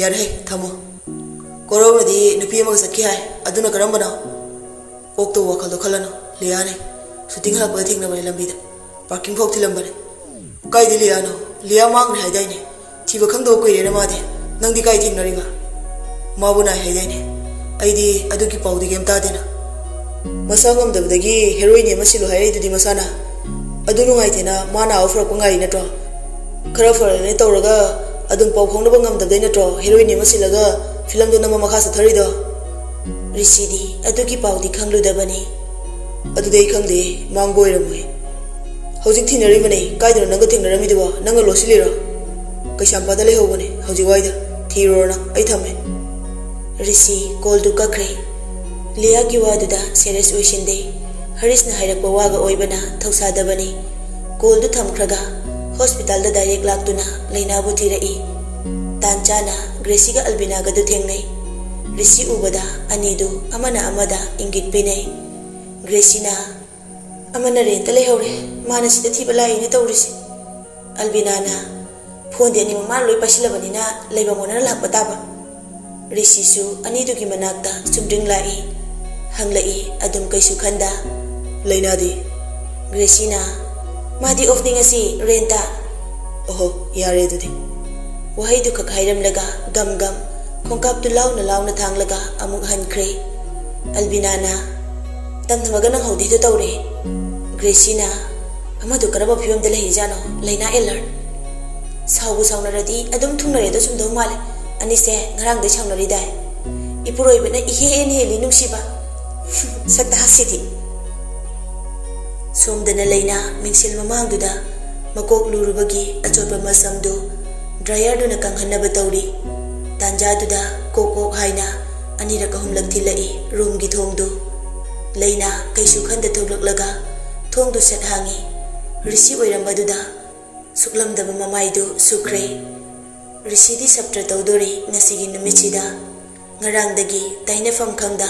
"ꯌꯥꯔꯦ, ꯊꯝꯃꯣ꯫ ꯀꯣꯔꯧꯅꯗꯤ ꯅꯨꯄꯤ ꯑꯃꯒ ꯆꯠꯈꯤ ꯍꯥꯏ, ꯑꯗꯨꯅ ꯀꯔꯝꯕꯅꯣ?" "ꯑꯣꯛꯇꯕ ꯋꯥꯈꯜꯗꯣ ꯈꯜꯂꯅꯨ, ꯂꯤꯌꯥꯅꯦ꯫ ꯁꯨꯇꯤꯡ ꯍꯜꯂꯛꯄꯗ ꯊꯦꯡꯅꯕꯅꯦ ꯂꯝꯕꯤꯗ, ꯄꯥꯔꯀꯤꯡ ꯐꯥꯎ ꯊꯤꯜꯂꯝꯕꯅꯦ꯫" "ꯀꯥꯏꯗ ꯂꯤꯌꯥꯅꯣ? ꯂꯤꯌꯥ ꯃꯥꯡꯈ꯭ꯔꯦ ꯍꯥꯏꯗꯥꯏꯅꯦ? ꯊꯤꯕ ꯈꯪꯗꯕ ꯀꯨꯏꯔꯦꯅ ꯃꯥꯗꯤ꯫ ꯅꯪꯗꯤ ꯀꯥꯏ ꯊꯦꯡꯅꯔꯤꯕ?" "ꯃꯥꯕꯨ ꯅꯥꯏ ꯍꯥꯏꯗꯥꯏꯅꯦ? ꯑꯩꯗꯤ ꯑꯗꯨꯒꯤ ꯄꯥꯎꯗꯤ ꯀꯩꯝ ꯇꯥꯗꯦꯅ꯫ ꯃꯁꯥ ꯉꯝꯗꯕꯗꯒꯤ ꯍꯦꯔꯣꯏꯟ ꯑꯃ ꯁꯤꯜꯂꯨ ꯍꯥꯏꯔꯛꯏꯗꯨꯗꯤ ꯃꯁꯥꯅ꯫ ꯑꯗꯨ ꯅꯨꯡꯉꯥꯏꯇꯦꯅ ꯃꯥ ꯅꯥꯕ ꯐꯔꯛꯄ ꯉꯥꯏꯔꯤ ꯅꯠꯇ꯭ꯔꯣ? ꯈꯔ ꯐꯔꯦꯅꯦ ꯇꯧꯔꯒ ꯑꯗꯨꯝ ꯄꯥꯎ ꯐꯥꯎꯅꯕ ꯉꯝꯗꯕꯗꯩ ꯅꯠꯇ꯭ꯔꯣ ꯍꯦꯔꯣꯏꯟ ꯑꯃ ꯁꯤꯜꯂꯒ ꯐꯤꯂꯝꯗꯣ ꯅꯝꯕ ꯃꯈꯥ ꯆꯠꯊꯔꯤꯗꯣ?" ꯔꯤꯁꯤꯗꯤ ꯑꯗꯨꯒꯤ ꯄꯥꯎꯗꯤ ꯈꯪꯂꯨꯗꯕꯅꯤ꯫ "ꯑꯗꯨꯗꯤ ꯑꯩ ꯈꯪꯗꯦ, ꯃꯥꯡꯕ ꯑꯣꯏꯔꯝꯃꯣꯏ꯫ ꯍꯧꯖꯤꯛ ꯊꯤꯅꯔꯤꯕꯅꯦ꯫ ꯀꯥꯏꯗꯅꯣ ꯅꯪꯒ ꯊꯦꯡꯅꯔꯝꯃꯤꯗꯨꯕꯣ? ꯅꯪꯒ ꯂꯣꯠꯁꯤꯜꯂꯤꯔꯣ?" "ꯀꯩꯁꯥꯝꯄꯥꯠꯇ ꯂꯩꯍꯧꯕꯅꯦ ꯍꯧꯖꯤꯛ ꯋꯥꯏꯗ꯫ ꯊꯤꯔꯨꯔꯣ ꯅꯪ, ꯑꯩ ꯊꯝꯃꯦ꯫" ꯔꯤꯁꯤ ꯀꯣꯜꯗꯨ ꯀꯛꯈ꯭ꯔꯦ꯫ ꯂꯤꯌꯥꯒꯤ ꯋꯥꯗꯨꯗ ꯁꯦꯔꯤꯌꯁ ꯑꯣꯏꯁꯤꯟꯗꯦ꯫ ꯍꯔꯤꯁꯅ ꯍꯥꯏꯔꯛꯄ ꯋꯥꯒ ꯑꯣꯏꯕꯅ ꯊꯧꯁꯥꯗꯕꯅꯤ꯫ ꯀꯣꯜꯗꯨ ꯊꯝꯈ꯭ꯔꯒ ꯍꯣꯁꯄꯤꯇꯥꯜꯗ ꯗꯥꯏꯔꯦꯛ ꯂꯥꯛꯇꯨꯅ ꯂꯩꯅꯥꯕꯨ ꯊꯤꯔꯛꯏ꯫ ꯇꯥꯟ ꯆꯥꯅ ꯒ꯭ꯔꯦꯁꯤꯒ ꯑꯜꯕꯤꯅꯥꯒꯗꯨ ꯊꯦꯡꯅꯩ꯫ ꯔꯤꯁꯤ ꯎꯕꯗ ꯑꯅꯤꯗꯨ ꯑꯃꯅ ꯑꯃꯗ ꯏꯪꯒꯤꯠ ꯄꯤꯅꯩ꯫ ꯒ꯭ꯔꯦꯁꯤꯅ, "ꯑꯃꯅ ꯔꯦꯟꯇ ꯂꯩꯍꯧꯔꯦ, ꯃꯥꯅ ꯁꯤꯗ ꯊꯤꯕ ꯂꯥꯛꯏꯅ ꯇꯧꯔꯤꯁꯦ꯫ ꯑꯜꯕꯤꯅꯥꯅ ꯐꯣꯟꯗꯤ ꯑꯅꯤꯃꯛ ꯃꯥꯅ ꯂꯣꯏ ꯄꯥꯏꯁꯤꯜꯂꯕꯅꯤꯅ ꯂꯩꯐꯝ ꯑꯣꯟꯅꯔ ꯂꯥꯛꯄ ꯇꯥꯕ꯫" ꯔꯤꯁꯤꯁꯨ ꯑꯅꯤꯗꯨꯒꯤ ꯃꯅꯥꯛꯇ ꯆꯨꯝꯗ꯭ꯔꯤꯡ ꯂꯥꯛꯏ꯫ ꯍꯪꯂꯛꯏ ꯑꯗꯨꯝ ꯀꯩꯁꯨ ꯈꯟꯗ, "ꯂꯩꯅꯥꯗꯤ?" ꯒ꯭ꯔꯦꯁꯤꯅ, "ꯃꯥꯗꯤ ꯑꯣꯐꯅꯤ ꯉꯁꯤ, ꯔꯦꯟꯇ꯫" "ꯑꯣꯍꯣ, ꯌꯥꯔꯦ ꯑꯗꯨꯗꯤ꯫" ꯋꯥꯍꯩꯗꯨ ꯈꯛ ꯍꯥꯏꯔꯝꯂꯒ ꯒꯝ ꯒꯝ ꯈꯣꯡꯀꯥꯞꯇꯨ ꯂꯥꯎꯅ ꯂꯥꯎꯅ ꯊꯥꯡꯂꯒ ꯑꯃꯨꯛ ꯍꯟꯈ꯭ꯔꯦ꯫ ꯑꯜꯕꯤꯅꯥꯅ, "ꯇꯝꯊꯕꯒ ꯅꯪꯍꯧꯗꯦꯗꯣ ꯇꯧꯔꯦ꯫" ꯒ꯭ꯔꯦꯁꯤꯅ, "ꯑꯃꯗꯨ ꯀꯔꯝꯕ ꯐꯤꯕꯝꯗ ꯂꯩꯔꯤꯖꯥꯠꯅꯣ? ꯂꯩꯅꯥ ꯑꯦꯂꯔꯠ꯫ ꯁꯥꯎꯕꯨ ꯁꯥꯎꯅꯔꯗꯤ ꯑꯗꯨꯝ ꯊꯨꯡꯅꯔꯦꯗꯣ ꯆꯨꯝꯗꯧ ꯃꯥꯜꯂꯦ꯫ ꯑꯅꯤꯁꯦ ꯉꯔꯥꯡꯗꯩ ꯁꯥꯎꯅꯔꯤꯗꯥꯏ? ꯏꯄꯨꯔꯣꯏꯕꯅ ꯏꯍꯦꯟ ꯍꯦꯜꯂꯤ ꯅꯨꯡꯁꯤꯕ꯫ ꯁꯛꯇꯥꯁꯤꯗꯤ꯫" ꯁꯣꯝꯗꯅ ꯂꯩꯅꯥ ꯃꯤꯡꯁꯦꯜ ꯃꯃꯥꯡꯗꯨꯗ ꯃꯀꯣꯛ ꯂꯨꯔꯨꯕꯒꯤ ꯑꯆꯣꯠꯄ ꯃꯁꯝꯗꯨ ꯗ꯭ꯔꯥꯏꯌꯔꯗꯨꯅ ꯀꯪꯍꯟꯅꯕ ꯇꯧꯔꯤ꯫ ꯇꯥꯟꯖꯥꯗꯨꯗ ꯀꯣꯛ ꯀꯣꯛ ꯍꯥꯏꯅ ꯑꯅꯤꯔꯛ ꯑꯍꯨꯝꯂꯛ ꯊꯤꯜꯂꯛꯏ ꯔꯨꯝꯒꯤ ꯊꯣꯡꯗꯨ꯫ ꯂꯩꯅꯥ ꯀꯩꯁꯨ ꯈꯟꯗ ꯊꯣꯛꯂꯛꯂꯒ ꯊꯣꯡꯗꯨ ꯁꯠ ꯍꯥꯡꯉꯤ꯫ ꯔꯤꯁꯤ ꯑꯣꯏꯔꯝꯕꯗꯨꯗ ꯁꯨꯛꯂꯝꯗꯕ ꯃꯃꯥꯏꯗꯨ ꯁꯨꯈ꯭ꯔꯦ꯫ ꯔꯤꯁꯤꯗꯤ ꯁꯞꯇ꯭ꯔ ꯇꯧꯗꯣꯔꯤ ꯉꯁꯤꯒꯤ ꯅꯨꯃꯤꯠꯁꯤꯗ꯫ ꯉꯔꯥꯡꯗꯒꯤ ꯇꯥꯏꯅꯐꯝ ꯈꯪꯗ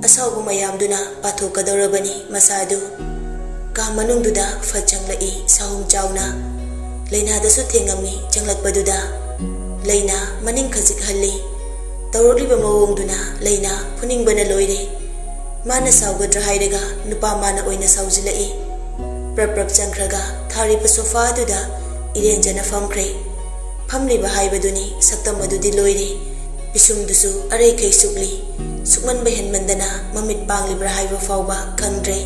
ꯑꯁꯥꯎꯕ ꯃꯌꯥꯝꯗꯨꯅ ꯄꯥꯊꯣꯛꯀꯗꯧꯔꯕꯅꯤ ꯃꯁꯥꯗꯨ꯫ ꯀꯥ ꯃꯅꯨꯡꯗꯨꯗ ꯐꯠ ꯆꯪꯂꯛꯏ ꯁꯥꯍꯨꯝ ꯆꯥꯎꯅ꯫ ꯂꯩꯅꯥꯗꯁꯨ ꯊꯦꯡꯉꯝꯃꯤ ꯆꯪꯂꯛꯄꯗꯨꯗ꯫ ꯂꯩꯅꯥ ꯃꯅꯤꯡ ꯈꯖꯤꯛ ꯍꯜꯂꯤ꯫ ꯇꯧꯔꯛꯂꯤꯕ ꯃꯑꯣꯡꯗꯨꯅ ꯂꯩꯅꯥ ꯐꯨꯅꯤꯡꯕꯅ ꯂꯣꯏꯔꯦ꯫ ꯃꯥꯅ ꯁꯥꯎꯒꯗ꯭ꯔꯥ ꯍꯥꯏꯔꯒ ꯅꯨꯄꯥ ꯃꯥꯅ ꯑꯣꯏꯅ ꯁꯥꯎꯖꯤꯜꯂꯛꯏ꯫ ꯄ꯭ꯔꯞ ꯄ꯭ꯔꯞ ꯆꯪꯈ꯭ꯔꯒ ꯊꯥꯔꯤꯕ ꯁꯣꯐꯥ ꯑꯗꯨꯗ ꯏꯔꯦꯟꯖꯅ ꯐꯝꯈ꯭ꯔꯦ꯫ ꯐꯝꯂꯤꯕ ꯍꯥꯏꯕꯗꯨꯅꯤ ꯁꯛꯇꯝ ꯑꯗꯨꯗꯤ ꯂꯣꯏꯔꯦ꯫ ꯄꯤꯁꯨꯝꯗꯨꯁꯨ ꯑꯔꯩꯈꯩ ꯁꯨꯛꯂꯤ꯫ ꯁꯨꯛꯃꯟꯕ ꯍꯦꯟꯃꯟꯗꯅ ꯃꯃꯤꯠ ꯄꯥꯡꯂꯤꯕ꯭ꯔꯥ ꯍꯥꯏꯕ ꯐꯥꯎꯕ ꯈꯪꯗ꯭ꯔꯦ꯫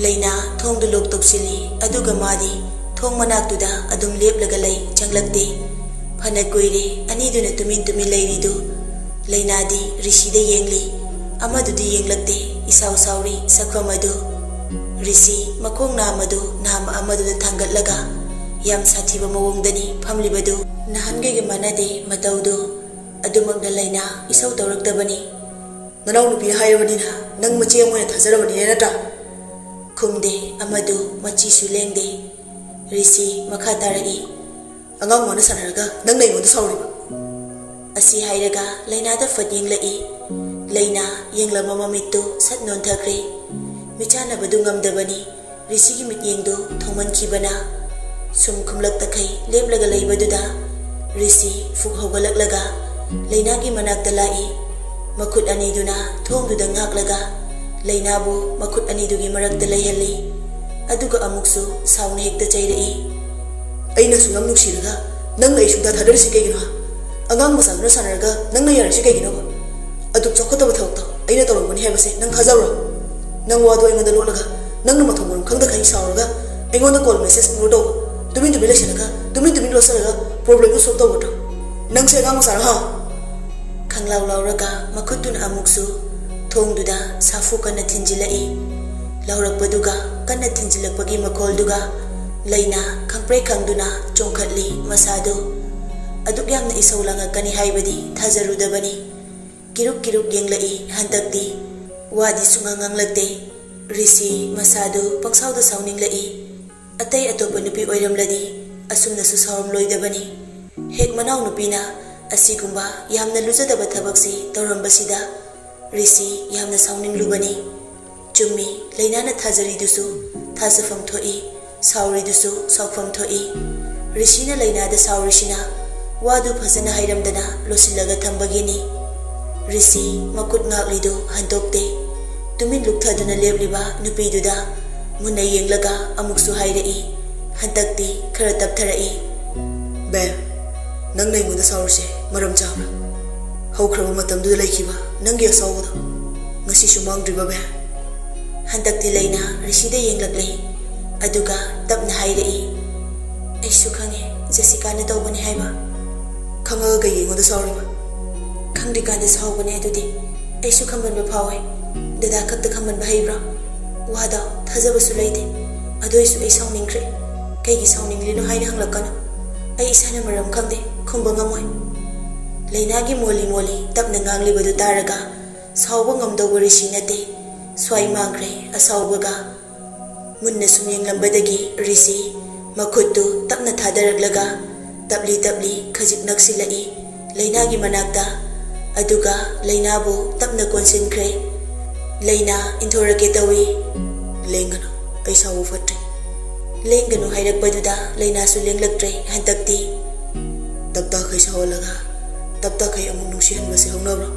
ꯂꯩꯅꯥ ꯊꯣꯡꯗꯨ ꯂꯣꯛ ꯇꯧꯁꯤꯜꯂꯤ, ꯑꯗꯨꯒ ꯃꯥꯗꯤ ꯊꯣꯡ ꯃꯅꯥꯛꯇꯨꯗ ꯑꯗꯨꯝ ꯂꯦꯞꯂꯒ ꯂꯩ, ꯆꯪꯂꯛꯇꯦ꯫ ꯐꯅ ꯀꯨꯏꯔꯦ ꯑꯅꯤꯗꯨꯅ ꯇꯨꯃꯤꯟ ꯇꯨꯃꯤꯟ ꯂꯩꯔꯤꯗꯨ꯫ ꯂꯩꯅꯥꯗꯤ ꯔꯤꯁꯤꯗ ꯌꯦꯡꯂꯤ, ꯑꯃꯗꯨꯗꯤ ꯌꯦꯡꯂꯛꯇꯦ, ꯏꯁꯥꯎ ꯁꯥꯎꯔꯤ ꯁꯛꯐꯝ ꯑꯗꯨ꯫ ꯔꯤꯁꯤ ꯃꯈꯣꯡ ꯅꯥꯝꯃꯗꯨ ꯅꯥꯝꯃ ꯑꯃꯗꯨꯗ ꯊꯥꯡꯒꯠꯂꯒ ꯌꯥꯝ ꯁꯥꯊꯤꯕ ꯃꯑꯣꯡꯗꯅꯤ ꯐꯝꯂꯤꯕꯗꯨ꯫ ꯅꯍꯥꯟꯒꯩꯒ ꯃꯥꯟꯅꯗꯦ ꯃꯇꯧꯗꯨ꯫ ꯑꯗꯨꯃꯛꯅ ꯂꯩꯅꯥ ꯏꯁꯧ ꯇꯧꯔꯛꯇꯕꯅꯤ꯫ "ꯅꯅꯥꯎꯅꯨꯄꯤꯅ ꯍꯥꯏꯔꯕꯅꯤꯅ ꯅꯪ ꯃꯆꯦ ꯑꯃ ꯑꯣꯏꯅ ꯊꯥꯖꯔꯕꯅꯤꯅꯦ, ꯅꯠꯇ꯭ꯔꯥ?" ꯈꯨꯝꯗꯦ ꯑꯃꯗꯨ, ꯃꯆꯤꯁꯨ ꯂꯦꯡꯗꯦ꯫ ꯔꯤꯁꯤ ꯃꯈꯥ ꯇꯥꯔꯛꯏ, "ꯑꯉꯥꯡ ꯃꯥꯅ ꯁꯥꯟꯅꯔꯒ ꯅꯪꯅ ꯑꯩꯉꯣꯟꯗ ꯁꯥꯎꯔꯤꯕ?" ꯑꯁꯤ ꯍꯥꯏꯔꯒ ꯂꯩꯅꯥꯗ ꯐꯠ ꯌꯦꯡꯂꯛꯏ꯫ ꯂꯩꯅꯥ ꯌꯦꯡꯂꯝꯕ ꯃꯃꯤꯠꯇꯨ ꯁꯠ ꯅꯣꯟꯊꯈ꯭ꯔꯦ꯫ ꯃꯤꯆꯥꯟꯅꯕꯗꯨ ꯉꯝꯗꯕꯅꯤ꯫ ꯔꯤꯁꯤꯒꯤ ꯃꯤꯠꯌꯦꯡꯗꯨ ꯊꯧꯃꯟꯈꯤꯕꯅ ꯁꯨꯝ ꯈꯨꯝꯂꯛꯇꯈꯩ ꯂꯦꯞꯂꯒ ꯂꯩꯕꯗꯨꯗ ꯔꯤꯁꯤ ꯐꯨꯛ ꯍꯧꯒꯠꯂꯛꯂꯒ ꯂꯩꯅꯥꯒꯤ ꯃꯅꯥꯛꯇ ꯂꯥꯛꯏ꯫ ꯃꯈꯨꯠ ꯑꯅꯤꯗꯨꯅ ꯊꯣꯡꯗꯨꯗ ꯉꯥꯛꯂꯒ ꯂꯩꯅꯥꯕꯨ ꯃꯈꯨꯠ ꯑꯅꯤꯗꯨꯒꯤ ꯃꯔꯛꯇ ꯂꯩꯍꯜꯂꯤ꯫ ꯑꯗꯨꯒ ꯑꯃꯨꯛꯁꯨ ꯁꯥꯎꯅ ꯍꯦꯛꯇ ꯆꯩꯔꯛꯏ꯫ "ꯑꯩꯅ ꯑꯁꯨꯛ ꯌꯥꯝ ꯅꯨꯡꯁꯤꯔꯒ ꯅꯪꯅ ꯑꯩ ꯁꯨꯡꯊꯥ ꯊꯥꯗꯔꯤꯁꯤ ꯀꯩꯒꯤꯅꯣ, ꯍꯥ? ꯑꯉꯥꯡ ꯃꯆꯥꯗꯨꯅ ꯁꯥꯟꯅꯔꯒ ꯅꯪꯅ ꯌꯥꯔꯤꯁꯤ ꯀꯩꯒꯤꯅꯣꯕ? ꯑꯗꯨꯛ ꯆꯥꯎꯈꯠꯇꯕ ꯊꯕꯛꯇꯣ ꯑꯩꯅ ꯇꯧꯔꯝꯒꯅꯤ ꯍꯥꯏꯕꯁꯦ ꯅꯪ ꯊꯥꯖꯕ꯭ꯔꯣ? ꯅꯪ ꯋꯥꯗꯣ ꯑꯩꯉꯣꯟꯗ ꯂꯣꯠꯂꯒ, ꯅꯪꯅ ꯃꯊꯣꯡ ꯃꯔꯝ ꯈꯪꯗꯈꯩ ꯁꯥꯎꯔꯒ ꯑꯩꯉꯣꯟꯗ ꯀꯣꯜ ꯃꯦꯁꯦꯖ ꯏꯒꯅꯣꯔ ꯇꯧꯕ, ꯇꯨꯃꯤꯟ ꯇꯨꯃꯤꯟ ꯂꯣꯏꯁꯤꯜꯂꯒ ꯇꯨꯃꯤꯟ ꯇꯨꯃꯤꯟ ꯂꯣꯠꯁꯤꯜꯂꯒ ꯄ꯭ꯔꯣꯕ꯭ꯂꯦꯝꯗꯨ ꯁꯣꯜꯕ ꯇꯧꯒꯗ꯭ꯔꯣ? ꯅꯪꯁꯦ ꯑꯉꯥꯡ ꯃꯆꯥꯔꯣ, ꯍꯥ?" ꯈꯪꯂꯥꯎ ꯂꯥꯎꯔꯒ ꯃꯈꯨꯠꯇꯨꯅ ꯑꯃꯨꯛꯁꯨ ꯊꯣꯡꯗꯨꯗ ꯁꯥꯐꯨ ꯀꯟꯅ ꯊꯤꯟꯖꯤꯜꯂꯛꯏ꯫ ꯂꯥꯎꯔꯛꯄꯗꯨꯒ ꯀꯟꯅ ꯊꯤꯟꯖꯤꯜꯂꯛꯄꯒꯤ ꯃꯈꯣꯜꯗꯨꯒ ꯂꯩꯅꯥ ꯈꯪꯄ꯭ꯔꯦꯛ ꯈꯪꯗꯨꯅ ꯆꯣꯡꯈꯠꯂꯤ ꯃꯁꯥꯗꯨ꯫ ꯑꯗꯨꯛ ꯌꯥꯝꯅ ꯏꯁꯧ ꯂꯥꯡꯉꯛꯀꯅꯤ ꯍꯥꯏꯕꯗꯤ ꯊꯥꯖꯔꯨꯗꯕꯅꯤ꯫ ꯀꯤꯔꯨꯛ ꯀꯤꯔꯨꯛ ꯌꯦꯡꯂꯛꯏ ꯍꯟꯗꯛꯇꯤ꯫ ꯋꯥꯗꯤ ꯁꯨꯉꯥꯡ ꯉꯥꯡꯂꯛꯇꯦ꯫ ꯔꯤꯁꯤ ꯃꯁꯥꯗꯨ ꯄꯪꯁꯥꯎꯗ ꯁꯥꯎꯅꯤꯡꯂꯛꯏ꯫ ꯑꯇꯩ ꯑꯇꯣꯞꯄ ꯅꯨꯄꯤ ꯑꯣꯏꯔꯝꯂꯗꯤ ꯑꯁꯨꯝꯅꯁꯨ ꯁꯥꯎꯔꯝꯂꯣꯏꯗꯕꯅꯤ꯫ ꯍꯦꯛ ꯃꯅꯥꯎ ꯅꯨꯄꯤꯅ ꯑꯁꯤꯒꯨꯝꯕ ꯌꯥꯝꯅ ꯂꯨꯖꯗꯕ ꯊꯕꯛꯁꯤ ꯇꯧꯔꯝꯕꯁꯤꯗ ꯔꯤꯁꯤ ꯌꯥꯝꯅ ꯁꯥꯎꯅꯤꯡꯂꯨꯕꯅꯤ꯫ ꯆꯨꯝꯃꯤ, ꯂꯩꯅꯥꯅ ꯊꯥꯖꯔꯤꯗꯨꯁꯨ ꯊꯥꯖꯐꯝ ꯊꯣꯛꯏ, ꯁꯥꯎꯔꯤꯗꯨꯁꯨ ꯁꯥꯎꯐꯝ ꯊꯣꯛꯏ꯫ ꯔꯤꯁꯤꯅ ꯂꯩꯅꯥꯗ ꯁꯥꯎꯔꯤꯁꯤꯅ ꯋꯥꯗꯨ ꯐꯖꯅ ꯍꯥꯏꯔꯝꯗꯅ ꯂꯣꯠꯁꯤꯜꯂꯒ ꯊꯝꯕꯒꯤꯅꯤ꯫ ꯔꯤꯁꯤ ꯃꯈꯨꯠ ꯉꯥꯛꯂꯤꯗꯨ ꯍꯟꯗꯣꯛꯇꯦ꯫ ꯇꯨꯃꯤꯟ ꯂꯨꯞꯊꯗꯨꯅ ꯂꯦꯞꯂꯤꯕ ꯅꯨꯄꯤꯗꯨꯗ ꯃꯨꯟꯅ ꯌꯦꯡꯂꯒ ꯑꯃꯨꯛꯁꯨ ꯍꯥꯏꯔꯛꯏ꯫ ꯍꯟꯗꯛꯇꯤ ꯈꯔ ꯇꯞꯊꯔꯛꯏ꯫ "ꯕꯦ, ꯅꯪꯅ ꯑꯩꯉꯣꯟꯗ ꯁꯥꯎꯔꯤꯁꯦ ꯃꯔꯝ ꯆꯥꯕ꯭ꯔꯥ? ꯍꯧꯈ꯭ꯔꯕ ꯃꯇꯝꯗꯨꯗ ꯂꯩꯈꯤꯕ ꯅꯪꯒꯤ ꯑꯁꯥꯎꯕꯗꯣ ꯉꯁꯤꯁꯨ ꯃꯥꯡꯗ꯭ꯔꯤꯕ, ꯕꯦ?" ꯍꯟꯗꯛꯇꯤ ꯂꯩꯅꯥ ꯔꯤꯁꯤꯗ ꯌꯦꯡꯂꯛꯂꯦ꯫ ꯑꯗꯨꯒ ꯇꯞꯅ ꯍꯥꯏꯔꯛꯏ, "ꯑꯩꯁꯨ ꯈꯪꯉꯦ ꯖꯦꯁꯤꯀꯥꯅ ꯇꯧꯕꯅꯤ ꯍꯥꯏꯕ꯫" "ꯈꯪꯉꯒ ꯀꯩꯒꯤ ꯑꯩꯉꯣꯟꯗ ꯁꯥꯎꯔꯤꯕ?" "ꯈꯪꯗ꯭ꯔꯤꯀꯥꯟꯗ ꯁꯥꯎꯕꯅꯦ ꯑꯗꯨꯗꯤ꯫ ꯑꯩꯁꯨ ꯈꯝꯕꯟꯕ ꯐꯥꯎꯋꯦ꯫ ꯗꯗꯥ ꯈꯛꯇ ꯈꯝꯕꯟꯕ ꯍꯩꯕ꯭ꯔꯣ? ꯋꯥꯗꯣ ꯊꯥꯖꯕꯁꯨ ꯂꯩꯇꯦ꯫ ꯑꯗꯨ ꯑꯣꯏꯁꯨ ꯑꯩ ꯁꯥꯎꯅꯤꯡꯈ꯭ꯔꯦ꯫ ꯀꯩꯒꯤ ꯁꯥꯎꯅꯤꯡꯂꯤꯅꯣ ꯍꯥꯏꯅ ꯍꯪꯂꯛꯀꯅꯨ꯫ ꯑꯩ ꯏꯁꯥꯅ ꯃꯔꯝ ꯈꯪꯗꯦ, ꯈꯨꯝꯕ ꯉꯝꯃꯣꯏ꯫" ꯂꯩꯅꯥꯒꯤ ꯃꯣꯜꯂꯤ ꯃꯣꯜꯂꯤ ꯇꯞꯅ ꯉꯥꯡꯂꯤꯕꯗꯨ ꯇꯥꯔꯒ ꯁꯥꯎꯕ ꯉꯝꯗꯧꯕ ꯔꯤꯁꯤ ꯅꯠꯇꯦ꯫ ꯁ꯭ꯋꯥꯏ ꯃꯥꯡꯈ꯭ꯔꯦ ꯑꯁꯥꯎꯕꯒ꯫ ꯃꯨꯟꯅ ꯁꯨꯝ ꯌꯦꯡꯂꯝꯕꯗꯒꯤ ꯔꯤꯁꯤ ꯃꯈꯨꯠꯇꯨ ꯇꯞꯅ ꯊꯥꯗꯔꯛꯂꯒ ꯇꯞꯂꯤ ꯇꯞꯂꯤ ꯈꯖꯤꯛ ꯅꯛꯁꯤꯜꯂꯛꯏ ꯂꯩꯅꯥꯒꯤ ꯃꯅꯥꯛꯇ꯫ ꯑꯗꯨꯒ ꯂꯩꯅꯥꯕꯨ ꯇꯞꯅ ꯀꯣꯟꯁꯤꯟꯈ꯭ꯔꯦ꯫ "ꯂꯩꯅꯥ, ꯏꯟꯊꯣꯔꯛꯀꯦ ꯇꯧꯏ꯫" "ꯂꯦꯡꯒꯅꯨ, ꯑꯩ ꯁꯥꯎꯕ ꯐꯠꯇ꯭ꯔꯦ꯫" "ꯂꯦꯡꯒꯅꯨ" ꯍꯥꯏꯔꯛꯄꯗꯨꯗ ꯂꯩꯅꯥꯁꯨ ꯂꯦꯡꯂꯛꯇ꯭ꯔꯦ ꯍꯟꯗꯛꯇꯤ꯫ "ꯇꯞꯇꯥꯈꯩ ꯁꯥꯎꯍꯜꯂꯒ ꯇꯞꯇꯥꯈꯩ ꯑꯃꯨꯛ ꯅꯨꯡꯁꯤꯍꯟꯕꯁꯦ ꯍꯧꯅꯕ꯭ꯔꯣ?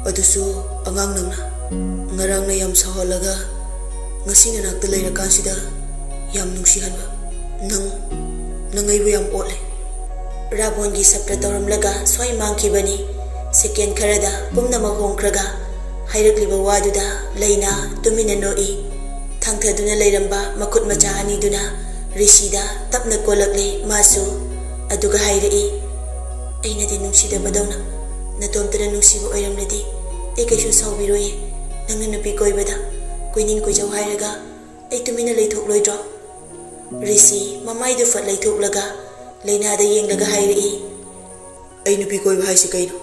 ꯑꯗꯨꯁꯨ ꯑꯉꯥꯡ ꯅꯪꯅ꯫ ꯉꯔꯥꯡꯅ ꯌꯥꯝ ꯁꯥꯎꯍꯜꯂꯒ ꯉꯁꯤ ꯅꯅꯥꯛꯇ ꯂꯩꯔꯀꯥꯟꯁꯤꯗ ꯌꯥꯝ ꯅꯨꯡꯁꯤꯍꯟꯕ꯫ ꯅꯪ, ꯅꯪ ꯑꯩꯕꯨ ꯌꯥꯝ ꯑꯣꯠꯂꯦ꯫" ꯔꯥꯕꯣꯟꯒꯤ ꯁꯞꯇ꯭ꯔ ꯇꯧꯔꯝꯂꯒ ꯁ꯭ꯋꯥꯏ ꯃꯥꯡꯈꯤꯕꯅꯤ꯫ ꯁꯦꯀꯦꯟ ꯈꯔꯗ ꯄꯨꯝꯅꯃꯛ ꯍꯣꯡꯈ꯭ꯔꯒ ꯍꯥꯏꯔꯛꯂꯤꯕ ꯋꯥꯗꯨꯗ ꯂꯩꯅꯥ ꯇꯨꯃꯤꯟꯅ ꯅꯣꯛꯏ꯫ ꯊꯥꯡꯊꯗꯨꯅ ꯂꯩꯔꯝꯕ ꯃꯈꯨꯠ ꯃꯆꯥ ꯑꯅꯤꯗꯨꯅ ꯔꯤꯁꯤꯗ ꯇꯞꯅ ꯀꯣꯜꯂꯛꯂꯦ ꯃꯥꯁꯨ꯫ ꯑꯗꯨꯒ ꯍꯥꯏꯔꯛꯏ, "ꯑꯩꯅꯗꯤ ꯅꯨꯡꯁꯤꯗꯕꯗꯧꯅ ꯅꯇꯣꯝꯇꯅ ꯅꯨꯡꯁꯤꯕ ꯑꯣꯏꯔꯝꯂꯗꯤ ꯑꯩ ꯀꯩꯁꯨ ꯁꯥꯎꯕꯤꯔꯣꯏꯌꯦ꯫ ꯅꯪꯅ ꯅꯨꯄꯤ ꯀꯣꯏꯕꯗ ꯀꯣꯏꯅꯤꯡ ꯀꯣꯏꯖꯧ ꯍꯥꯏꯔꯒ ꯑꯩ ꯇꯨꯃꯤꯟꯅ ꯂꯩꯊꯣꯛꯂꯣꯏꯗ꯭ꯔꯣ?" ꯔꯤꯁꯤ ꯃꯃꯥꯏꯗꯨ ꯐꯠ ꯂꯩꯊꯣꯛꯂꯒ ꯂꯩꯅꯥꯗ ꯌꯦꯡꯂꯒ ꯍꯥꯏꯔꯛꯏ, "ꯑꯩ ꯅꯨꯄꯤ ꯀꯣꯏꯕ ꯍꯥꯏꯁꯤ ꯀꯩꯅꯣ?"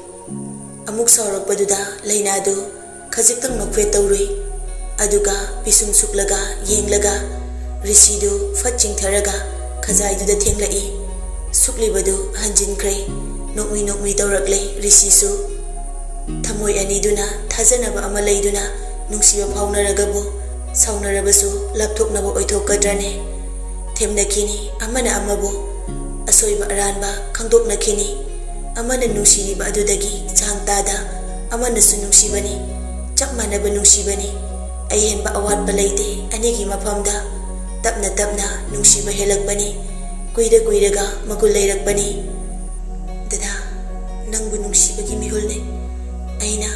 ꯑꯃꯨꯛ ꯁꯥꯎꯔꯛꯄꯗꯨꯗ ꯂꯩꯅꯥꯗꯨ ꯈꯖꯤꯛꯇꯪ ꯅꯣꯛꯐꯦꯠ ꯇꯧꯔꯨꯏ꯫ ꯑꯗꯨꯒ ꯄꯤꯁꯨꯝ ꯁꯨꯛꯂꯒ ꯌꯦꯡꯂꯒ ꯔꯤꯁꯤꯗꯨ ꯐꯠ ꯆꯤꯡꯊꯔꯒ ꯈꯖꯥꯏꯗꯨꯗ ꯊꯦꯡꯂꯛꯏ꯫ ꯁꯨꯛꯂꯤꯕꯗꯨ ꯍꯟꯖꯤꯟꯈ꯭ꯔꯦ꯫ ꯅꯣꯛꯃꯤ ꯅꯣꯛꯃꯤ ꯇꯧꯔꯛꯂꯦ ꯔꯤꯁꯤꯁꯨ꯫ ꯊꯃꯣꯏ ꯑꯅꯤꯗꯨꯅ ꯊꯥꯖꯅꯕ ꯑꯃ ꯂꯩꯗꯨꯅ ꯅꯨꯡꯁꯤꯕ ꯐꯥꯎꯅꯔꯒꯕꯨ ꯁꯥꯎꯅꯔꯕꯁꯨ ꯂꯥꯞꯊꯣꯛꯅꯕ ꯑꯣꯏꯊꯣꯛꯀꯗ꯭ꯔꯅꯦ? ꯊꯦꯝꯅꯈꯤꯅꯤ ꯑꯃꯅ ꯑꯃꯕꯨ꯫ ꯑꯁꯣꯏꯕ ꯑꯔꯥꯟꯕ ꯈꯪꯗꯣꯛꯅꯈꯤꯅꯤ꯫ ꯑꯃꯅ ꯅꯨꯡꯁꯤꯔꯤꯕ ꯑꯗꯨꯗꯒꯤ ꯆꯥꯡ ꯇꯥꯗ ꯑꯃꯅꯁꯨ ꯅꯨꯡꯁꯤꯕꯅꯤ꯫ ꯆꯞ ꯃꯥꯟꯅꯕ ꯅꯨꯡꯁꯤꯕꯅꯤ꯫ ꯑꯍꯦꯟꯕ ꯑꯋꯥꯠꯄ ꯂꯩꯇꯦ ꯑꯅꯤꯒꯤ ꯃꯐꯝꯗ꯫ ꯇꯞꯅ ꯇꯞꯅ ꯅꯨꯡꯁꯤꯕ ꯍꯦꯜꯂꯛꯄꯅꯤ꯫ ꯀꯨꯏꯔ ꯀꯨꯏꯔꯒ ꯃꯒꯨꯟ ꯂꯩꯔꯛꯄꯅꯤ꯫ ꯗꯗꯥ, ꯅꯪꯕꯨ ꯅꯨꯡꯁꯤꯕꯒꯤ ꯃꯤꯍꯨꯜꯅꯦ꯫ ꯑꯩꯅ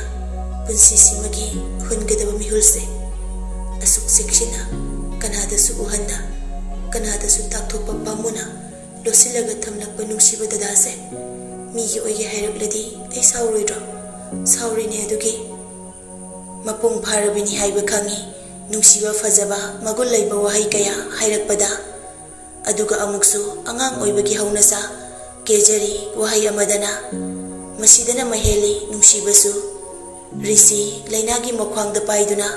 ꯄꯨꯟꯁꯤꯁꯤꯃꯒꯤ ꯍꯨꯟꯒꯗꯕ ꯃꯤꯍꯨꯜꯁꯦ꯫ ꯑꯁꯨꯛ ꯆꯦꯛꯁꯤꯟꯅ, ꯀꯅꯥꯗꯁꯨ ꯎꯍꯟꯗ, ꯀꯅꯥꯗꯁꯨ ꯇꯥꯛꯊꯣꯛꯄ ꯄꯥꯝꯃꯨꯅ ꯂꯣꯠꯁꯤꯜꯂꯒ ꯊꯝꯂꯛꯄ ꯅꯨꯡꯁꯤꯕ ꯗꯗꯥꯁꯦ ꯃꯤꯒꯤ ꯑꯣꯏꯒꯦ ꯍꯥꯏꯔꯛꯂꯗꯤ ꯑꯩ ꯁꯥꯎꯔꯣꯏꯗ꯭ꯔꯣ? ꯁꯥꯎꯔꯤꯅꯦ ꯑꯗꯨꯒꯤ꯫ ꯃꯄꯨꯡ ꯐꯥꯔꯕꯤꯅꯤ ꯍꯥꯏꯕ ꯈꯪꯉꯤ꯫ ꯅꯨꯡꯁꯤꯕ, ꯐꯖꯕ, ꯃꯒꯨꯟ ꯂꯩꯕ ꯋꯥꯍꯩ ꯀꯌꯥ ꯍꯥꯏꯔꯛꯄꯗ꯫ ꯑꯗꯨꯒ ꯑꯃꯨꯛꯁꯨ ꯑꯉꯥꯡ ꯑꯣꯏꯕꯒꯤ ꯍꯧꯅꯁꯥ ꯀꯦꯖꯔꯤ ꯋꯥꯍꯩ ꯑꯃꯗꯅ꯫ ꯃꯁꯤꯗꯅ ꯃꯍꯦꯜꯂꯤ ꯅꯨꯡꯁꯤꯕꯁꯨ꯫ ꯔꯤꯁꯤ ꯂꯩꯅꯥꯒꯤ ꯃꯈ꯭ꯋꯥꯡꯗ ꯄꯥꯏꯗꯨꯅ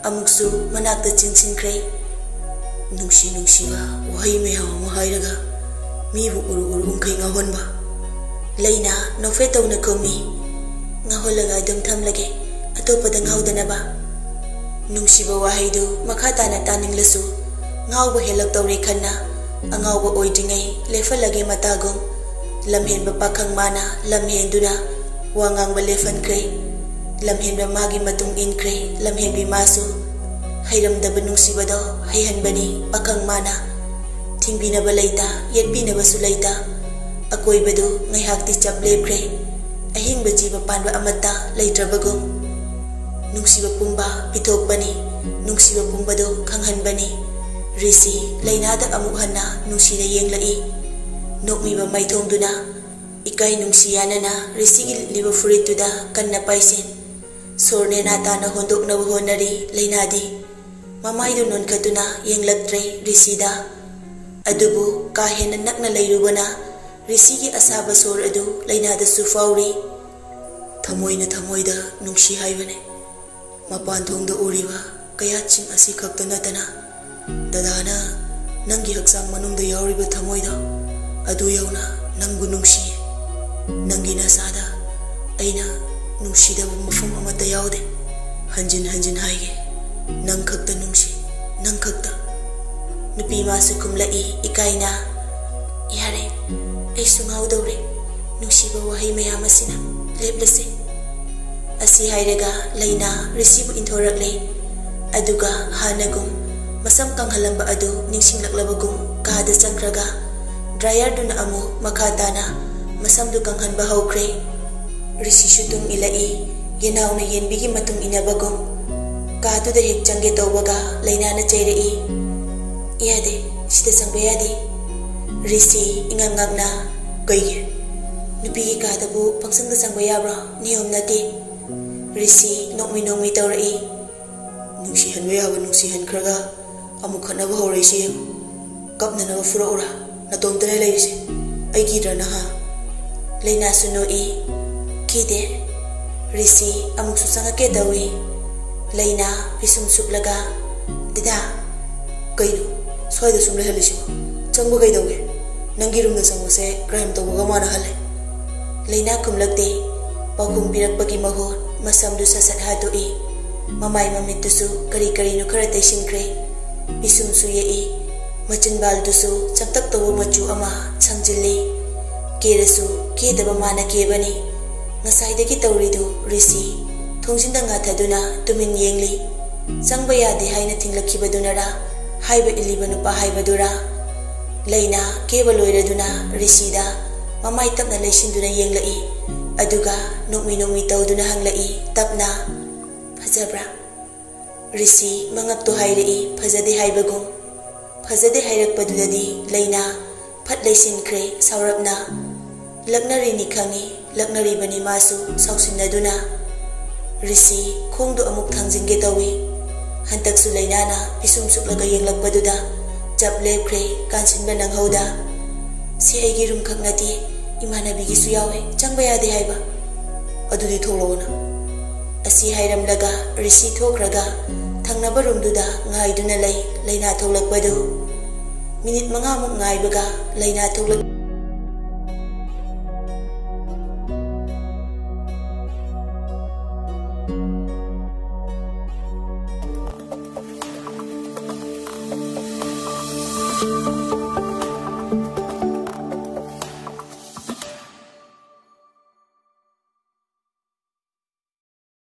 ꯑꯃꯨꯛꯁꯨ ꯃꯅꯥꯛꯇ ꯆꯤꯡꯁꯤꯟꯈ꯭ꯔꯦ꯫ ꯅꯨꯡꯁꯤ ꯅꯨꯡꯁꯤꯕ ꯋꯥꯍꯩ ꯃꯌꯥꯝ ꯑꯃ ꯍꯥꯏꯔꯒ ꯃꯤꯕꯨ ꯎꯔꯨ ꯎꯔꯨ ꯎꯪꯈꯩ ꯉꯥꯎꯍꯟꯕ꯫ ꯂꯩꯅꯥ ꯅꯣꯛꯐꯦꯠ ꯇꯧꯅ ꯈꯨꯝꯃꯤ, "ꯉꯥꯎꯍꯜꯂꯒ ꯑꯗꯨꯝ ꯊꯝꯂꯒꯦ, ꯑꯇꯣꯞꯄꯗ ꯉꯥꯎꯗꯅꯕ"꯫ ꯅꯨꯡꯁꯤꯕ ꯋꯥꯍꯩꯗꯨ ꯃꯈꯥ ꯇꯥꯅ ꯇꯥꯅꯤꯡꯂꯁꯨ ꯉꯥꯎꯕ ꯍꯦꯜꯂꯛꯇꯧꯔꯦ ꯈꯟꯅ ꯑꯉꯥꯎꯕ ꯑꯣꯏꯗ꯭ꯔꯤꯉꯩ ꯂꯦꯞꯍꯜꯂꯒꯦ ꯃꯇꯥꯒꯨꯝ꯫ ꯂꯝꯍꯦꯟꯕ ꯄꯥꯈꯪ ꯃꯥꯅ ꯂꯝꯍꯦꯟꯗꯨꯅ ꯋꯥ ꯉꯥꯡꯕ ꯂꯦꯞꯍꯟꯈ꯭ꯔꯦ꯫ ꯂꯝꯍꯦꯟꯕ ꯃꯥꯒꯤ ꯃꯇꯨꯡ ꯏꯟꯈ꯭ꯔꯦ꯫ ꯂꯝꯍꯦꯟꯕꯤ ꯃꯥꯁꯨ ꯍꯩꯔꯝꯗꯕ ꯅꯨꯡꯁꯤꯕꯗꯣ ꯍꯩꯍꯟꯕꯅꯤ ꯄꯥꯈꯪ ꯃꯥꯅ꯫ ꯊꯤꯡꯕꯤꯅꯕ ꯂꯩꯇ, ꯌꯦꯠꯄꯤꯅꯕꯁꯨ ꯂꯩꯇ꯫ ꯑꯀꯣꯏꯕꯗꯨ ꯉꯥꯏꯍꯥꯛꯇꯤ ꯆꯞ ꯂꯦꯞꯈ꯭ꯔꯦ꯫ ꯑꯍꯤꯡꯕ ꯖꯤꯕ ꯄꯥꯟꯕ ꯑꯃꯠꯇ ꯂꯩꯇ꯭ꯔꯕꯒꯨꯝ꯫ ꯅꯨꯡꯁꯤꯕ ꯄꯨꯝꯕ ꯄꯤꯊꯣꯛꯄꯅꯤ, ꯅꯨꯡꯁꯤꯕ ꯄꯨꯝꯕꯗꯨ ꯈꯪꯍꯟꯕꯅꯤ꯫ ꯔꯤꯁꯤ ꯂꯩꯅꯥꯗ ꯑꯃꯨꯛ ꯍꯟꯅ ꯅꯨꯡꯁꯤꯅ ꯌꯦꯡꯂꯛꯏ꯫ ꯅꯣꯛꯃꯤꯕ ꯃꯥꯏꯊꯣꯡꯗꯨꯅ ꯏꯀꯥꯏ ꯅꯨꯡꯁꯤ ꯌꯥꯅꯅ ꯔꯤꯁꯤꯒꯤ ꯂꯤꯠꯂꯤꯕ ꯐꯨꯔꯤꯠꯇꯨꯗ ꯀꯟꯅ ꯄꯥꯏꯁꯤꯟ꯫ ꯁꯣꯔ ꯅꯦꯅꯥ ꯇꯥꯅ ꯍꯣꯟꯗꯣꯛꯅꯕ ꯍꯣꯠꯅꯔꯤ ꯂꯩꯅꯥꯗꯤ꯫ ꯃꯃꯥꯏꯗꯨ ꯅꯣꯟꯈꯠꯇꯨꯅ ꯌꯦꯡꯂꯛꯇ꯭ꯔꯦ ꯔꯤꯁꯤꯗ꯫ ꯑꯗꯨꯕꯨ ꯀꯥ ꯍꯦꯟꯅ ꯅꯛꯅ ꯂꯩꯔꯨꯕꯅ ꯔꯤꯁꯤꯒꯤ ꯑꯁꯥꯕ ꯁꯣꯔ ꯑꯗꯨ ꯂꯩꯅꯥꯗꯁꯨ ꯐꯥꯎꯔꯤ꯫ "ꯊꯃꯣꯏꯅ ꯊꯃꯣꯏꯗ ꯅꯨꯡꯁꯤ ꯍꯥꯏꯕꯅꯦ꯫ ꯃꯄꯥꯟ ꯊꯣꯡꯗ ꯎꯔꯤꯕ ꯀꯌꯥꯠꯁꯤꯡ ꯑꯁꯤ ꯈꯛꯇ ꯅꯠꯇꯅ, ꯗꯗꯥꯅ ꯅꯪꯒꯤ ꯍꯛꯆꯥꯡ ꯃꯅꯨꯡꯗ ꯌꯥꯎꯔꯤꯕ ꯊꯃꯣꯏꯗꯣ, ꯑꯗꯨ ꯌꯧꯅ ꯅꯪꯕꯨ ꯅꯨꯡꯁꯤꯌꯦ꯫ ꯅꯪꯒꯤ ꯅꯁꯥꯗ ꯑꯩꯅ ꯅꯨꯡꯁꯤꯗꯕ ꯃꯐꯝ ꯑꯃꯠꯇ ꯌꯥꯎꯗꯦ꯫ ꯍꯟꯖꯤꯟ ꯍꯟꯖꯤꯟ ꯍꯥꯏꯒꯦ, ꯅꯪ ꯈꯛꯇ ꯅꯨꯡꯁꯤ, ꯅꯪ ꯈꯛꯇ"꯫ ꯅꯨꯄꯤ ꯃꯥꯁꯨ ꯈꯨꯝꯂꯛꯏ ꯏꯀꯥꯏꯅ, "ꯌꯥꯔꯦ, ꯑꯩꯁꯨ ꯉꯥꯎꯗꯧꯔꯦ ꯅꯨꯡꯁꯤꯕ ꯋꯥꯍꯩ ꯃꯌꯥꯝ ꯑꯁꯤꯅ꯫ ꯂꯦꯞꯂꯁꯦ"꯫ ꯑꯁꯤ ꯍꯥꯏꯔꯒ ꯂꯩꯅꯥ ꯔꯤꯁꯤꯕꯨ ꯏꯟꯊꯣꯔꯛꯂꯦ꯫ ꯑꯗꯨꯒ ꯍꯥꯟꯅꯒꯨꯝ ꯃꯁꯝ ꯀꯪꯍꯜꯂꯝꯕ ꯑꯗꯨ ꯅꯤꯡꯁꯤꯡꯂꯛꯂꯕꯒꯨꯝ ꯀꯥꯗ ꯆꯪꯈ꯭ꯔꯒ ꯗ꯭ꯔꯥꯏꯌꯔꯗꯨꯅ ꯑꯃꯨꯛ ꯃꯈꯥ ꯇꯥꯅ ꯃꯁꯝꯗꯨ ꯀꯪꯍꯟꯕ ꯍꯧꯈ꯭ꯔꯦ꯫ ꯔꯤꯁꯤꯁꯨ ꯇꯨꯡ ꯏꯜꯂꯛꯏ, ꯌꯦꯅꯥꯎꯅ ꯌꯦꯟꯕꯤꯒꯤ ꯃꯇꯨꯡ ꯏꯟꯅꯕꯒꯨꯝ꯫ ꯀꯥꯗꯨꯗ ꯍꯦꯛ ꯆꯪꯒꯦ ꯇꯧꯕꯒ ꯂꯩꯅꯥꯅ ꯆꯩꯔꯛꯏ, "ꯌꯥꯗꯦ, ꯁꯤꯗ ꯆꯪꯕ ꯌꯥꯗꯦ"꯫ ꯔꯤꯁꯤ ꯏꯉꯛ ꯉꯛꯅ, "ꯀꯩꯒꯤ? ꯅꯨꯄꯤꯒꯤ ꯀꯥꯗꯕꯨ ꯄꯪꯆꯪꯗ ꯆꯪꯕ ꯌꯥꯕ꯭ꯔꯣ? ꯅꯤꯌꯣꯝ ꯅꯠꯇꯦ"꯫ ꯔꯤꯁꯤ ꯅꯣꯛꯃꯤ ꯅꯣꯛꯃꯤ ꯇꯧꯔꯛꯏ, "ꯅꯨꯡꯁꯤꯍꯟꯕ ꯌꯥꯕ ꯅꯨꯡꯁꯤꯍꯟꯈ꯭ꯔꯒ ꯑꯃꯨꯛ ꯈꯠꯅꯕ ꯍꯧꯔꯛꯏꯁꯤ ꯌꯦꯡꯉꯨ꯫ ꯀꯞꯅꯅꯕ ꯐꯨꯔꯛꯎꯔꯥ? ꯅꯇꯣꯝꯇꯅ ꯂꯩꯔꯤꯁꯦ꯫ ꯑꯩ ꯀꯤꯗ꯭ꯔꯥ ꯅꯍꯥ?" ꯂꯩꯅꯥꯁꯨ ꯅꯣꯛꯏ, "ꯀꯤꯗꯦ"꯫ ꯔꯤꯁꯤ ꯑꯃꯨꯛꯁꯨ ꯆꯪꯉꯛꯀꯦ ꯇꯧꯏ꯫ ꯂꯩꯅꯥ ꯄꯤꯁꯨꯝ ꯁꯨꯞꯂꯒ, "ꯗꯗꯥ"꯫ "ꯀꯩꯅꯣ?" ꯁ꯭ꯋꯥꯏꯗ ꯁꯨꯝ ꯂꯩꯍꯜꯂꯤꯁꯤꯕꯣ? ꯆꯪꯕ ꯀꯩꯗꯧꯒꯦ? ꯅꯪꯒꯤ ꯔꯨꯝꯗ ꯆꯪꯕꯁꯦ ꯀ꯭ꯔꯥꯏꯝ ꯇꯧꯕꯒ ꯃꯥꯟꯅꯍꯜꯂꯦ꯫ ꯂꯩꯅꯥ ꯈꯨꯝꯂꯛꯇꯦ꯫ ꯄꯥꯎꯈꯨꯝ ꯄꯤꯔꯛꯄꯒꯤ ꯃꯍꯨꯠ ꯃꯁꯝꯗꯨ ꯁꯠ ꯁꯠ ꯍꯥꯠꯇꯣꯛꯏ꯫ ꯃꯃꯥꯏ ꯃꯃꯤꯠꯇꯨꯁꯨ ꯀꯔꯤ ꯀꯔꯤꯅꯣ ꯈꯔ ꯇꯩꯁꯤꯟꯈ꯭ꯔꯦ꯫ ꯄꯤꯁꯨꯝꯁꯨ ꯌꯦꯛꯏ꯫ ꯃꯆꯤꯟꯕꯥꯜꯗꯨꯁꯨ ꯆꯝꯇꯛ ꯇꯧꯕ ꯃꯆꯨ ꯑꯃ ꯁꯪꯖꯤꯜꯂꯤ꯫ ꯀꯦꯔꯁꯨ ꯀꯦꯗꯕ ꯃꯥꯅ ꯀꯦꯕꯅꯤ꯫ ꯉꯁꯥꯏꯗꯒꯤ ꯇꯧꯔꯤꯗꯨ ꯔꯤꯁꯤ ꯊꯣꯡꯖꯤꯟꯗ ꯉꯥꯊꯗꯨꯅ ꯇꯨꯃꯤꯟ ꯌꯦꯡꯂꯤ꯫ ꯆꯪꯕ ꯌꯥꯗꯦ ꯍꯥꯏꯅ ꯊꯤꯡꯂꯛꯈꯤꯕꯗꯨꯅꯔꯥ, ꯍꯥꯏꯕ ꯏꯜꯂꯤꯕ ꯅꯨꯄꯥ ꯍꯥꯏꯕꯗꯨꯔꯥ? ꯂꯩꯅꯥ ꯀꯦꯕ ꯂꯣꯏꯔꯗꯨꯅ ꯔꯤꯁꯤꯗ ꯃꯃꯥꯏ ꯇꯞꯅ ꯂꯩꯁꯤꯟꯗꯨꯅ ꯌꯦꯡꯂꯛꯏ꯫ ꯑꯗꯨꯒ ꯅꯣꯛꯃꯤ ꯅꯣꯛꯃꯤ ꯇꯧꯗꯨꯅ ꯍꯪꯂꯛꯏ, ꯇꯞꯅ, "ꯐꯖꯕ꯭ꯔꯥ?" ꯔꯤꯁꯤ ꯃꯉꯛꯇꯣ ꯍꯥꯏꯔꯛꯏ, ꯐꯖꯗꯦ ꯍꯥꯏꯕꯒꯨꯝ꯫ ꯐꯖꯗꯦ ꯍꯥꯏꯔꯛꯄꯗꯨꯗꯗꯤ ꯂꯩꯅꯥ ꯐꯠ ꯂꯩꯁꯤꯟꯈ꯭ꯔꯦ ꯁꯥꯎꯔꯞꯅ꯫ ꯂꯛꯅꯔꯤꯅꯤ ꯈꯪꯏ, ꯂꯛꯅꯔꯤꯕꯅꯤ ꯃꯥꯁꯨ ꯁꯥꯎꯁꯤꯟꯅꯗꯨꯅ꯫ ꯔꯤꯁꯤ ꯈꯣꯡꯗꯨ ꯑꯃꯨꯛ ꯊꯥꯡꯖꯤꯟꯒꯦ ꯇꯧꯏ꯫ ꯍꯟꯗꯛꯁꯨ ꯂꯩꯅꯥꯅ ꯄꯤꯁꯨꯝ ꯁꯨꯛꯂꯒ ꯌꯦꯡꯂꯛꯄꯗꯨꯗ ꯆꯞ ꯂꯦꯞꯈ꯭ꯔꯦ, ꯀꯥꯟꯁꯤꯟꯕ ꯅꯪꯍꯧꯗ꯫ "ꯁꯤ ꯑꯩꯒꯤ ꯔꯨꯝꯈꯛ ꯅꯠꯇꯦ, ꯏꯃꯥꯟꯅꯕꯤꯒꯤꯁꯨ ꯌꯥꯎꯋꯦ, ꯆꯪꯕ ꯌꯥꯗꯦ ꯍꯥꯏꯕ꯫ ꯑꯗꯨꯗꯤ ꯊꯣꯛꯂꯛꯑꯣꯅ꯫" ꯑꯁꯤ ꯍꯥꯏꯔꯝꯂꯒ ꯔꯤꯁꯤ ꯊꯣꯛꯈ꯭ꯔꯒ ꯊꯪꯅꯕ ꯔꯨꯝꯗꯨꯗ ꯉꯥꯏꯗꯨꯅ ꯂꯩ ꯂꯩꯅꯥ ꯊꯣꯛꯂꯛꯄꯗꯨ꯫ ꯃꯤꯅꯤꯠ ꯃꯉꯥꯃꯨꯛ ꯉꯥꯏꯕꯒ ꯂꯩꯅꯥ ꯊꯣꯛꯂꯛ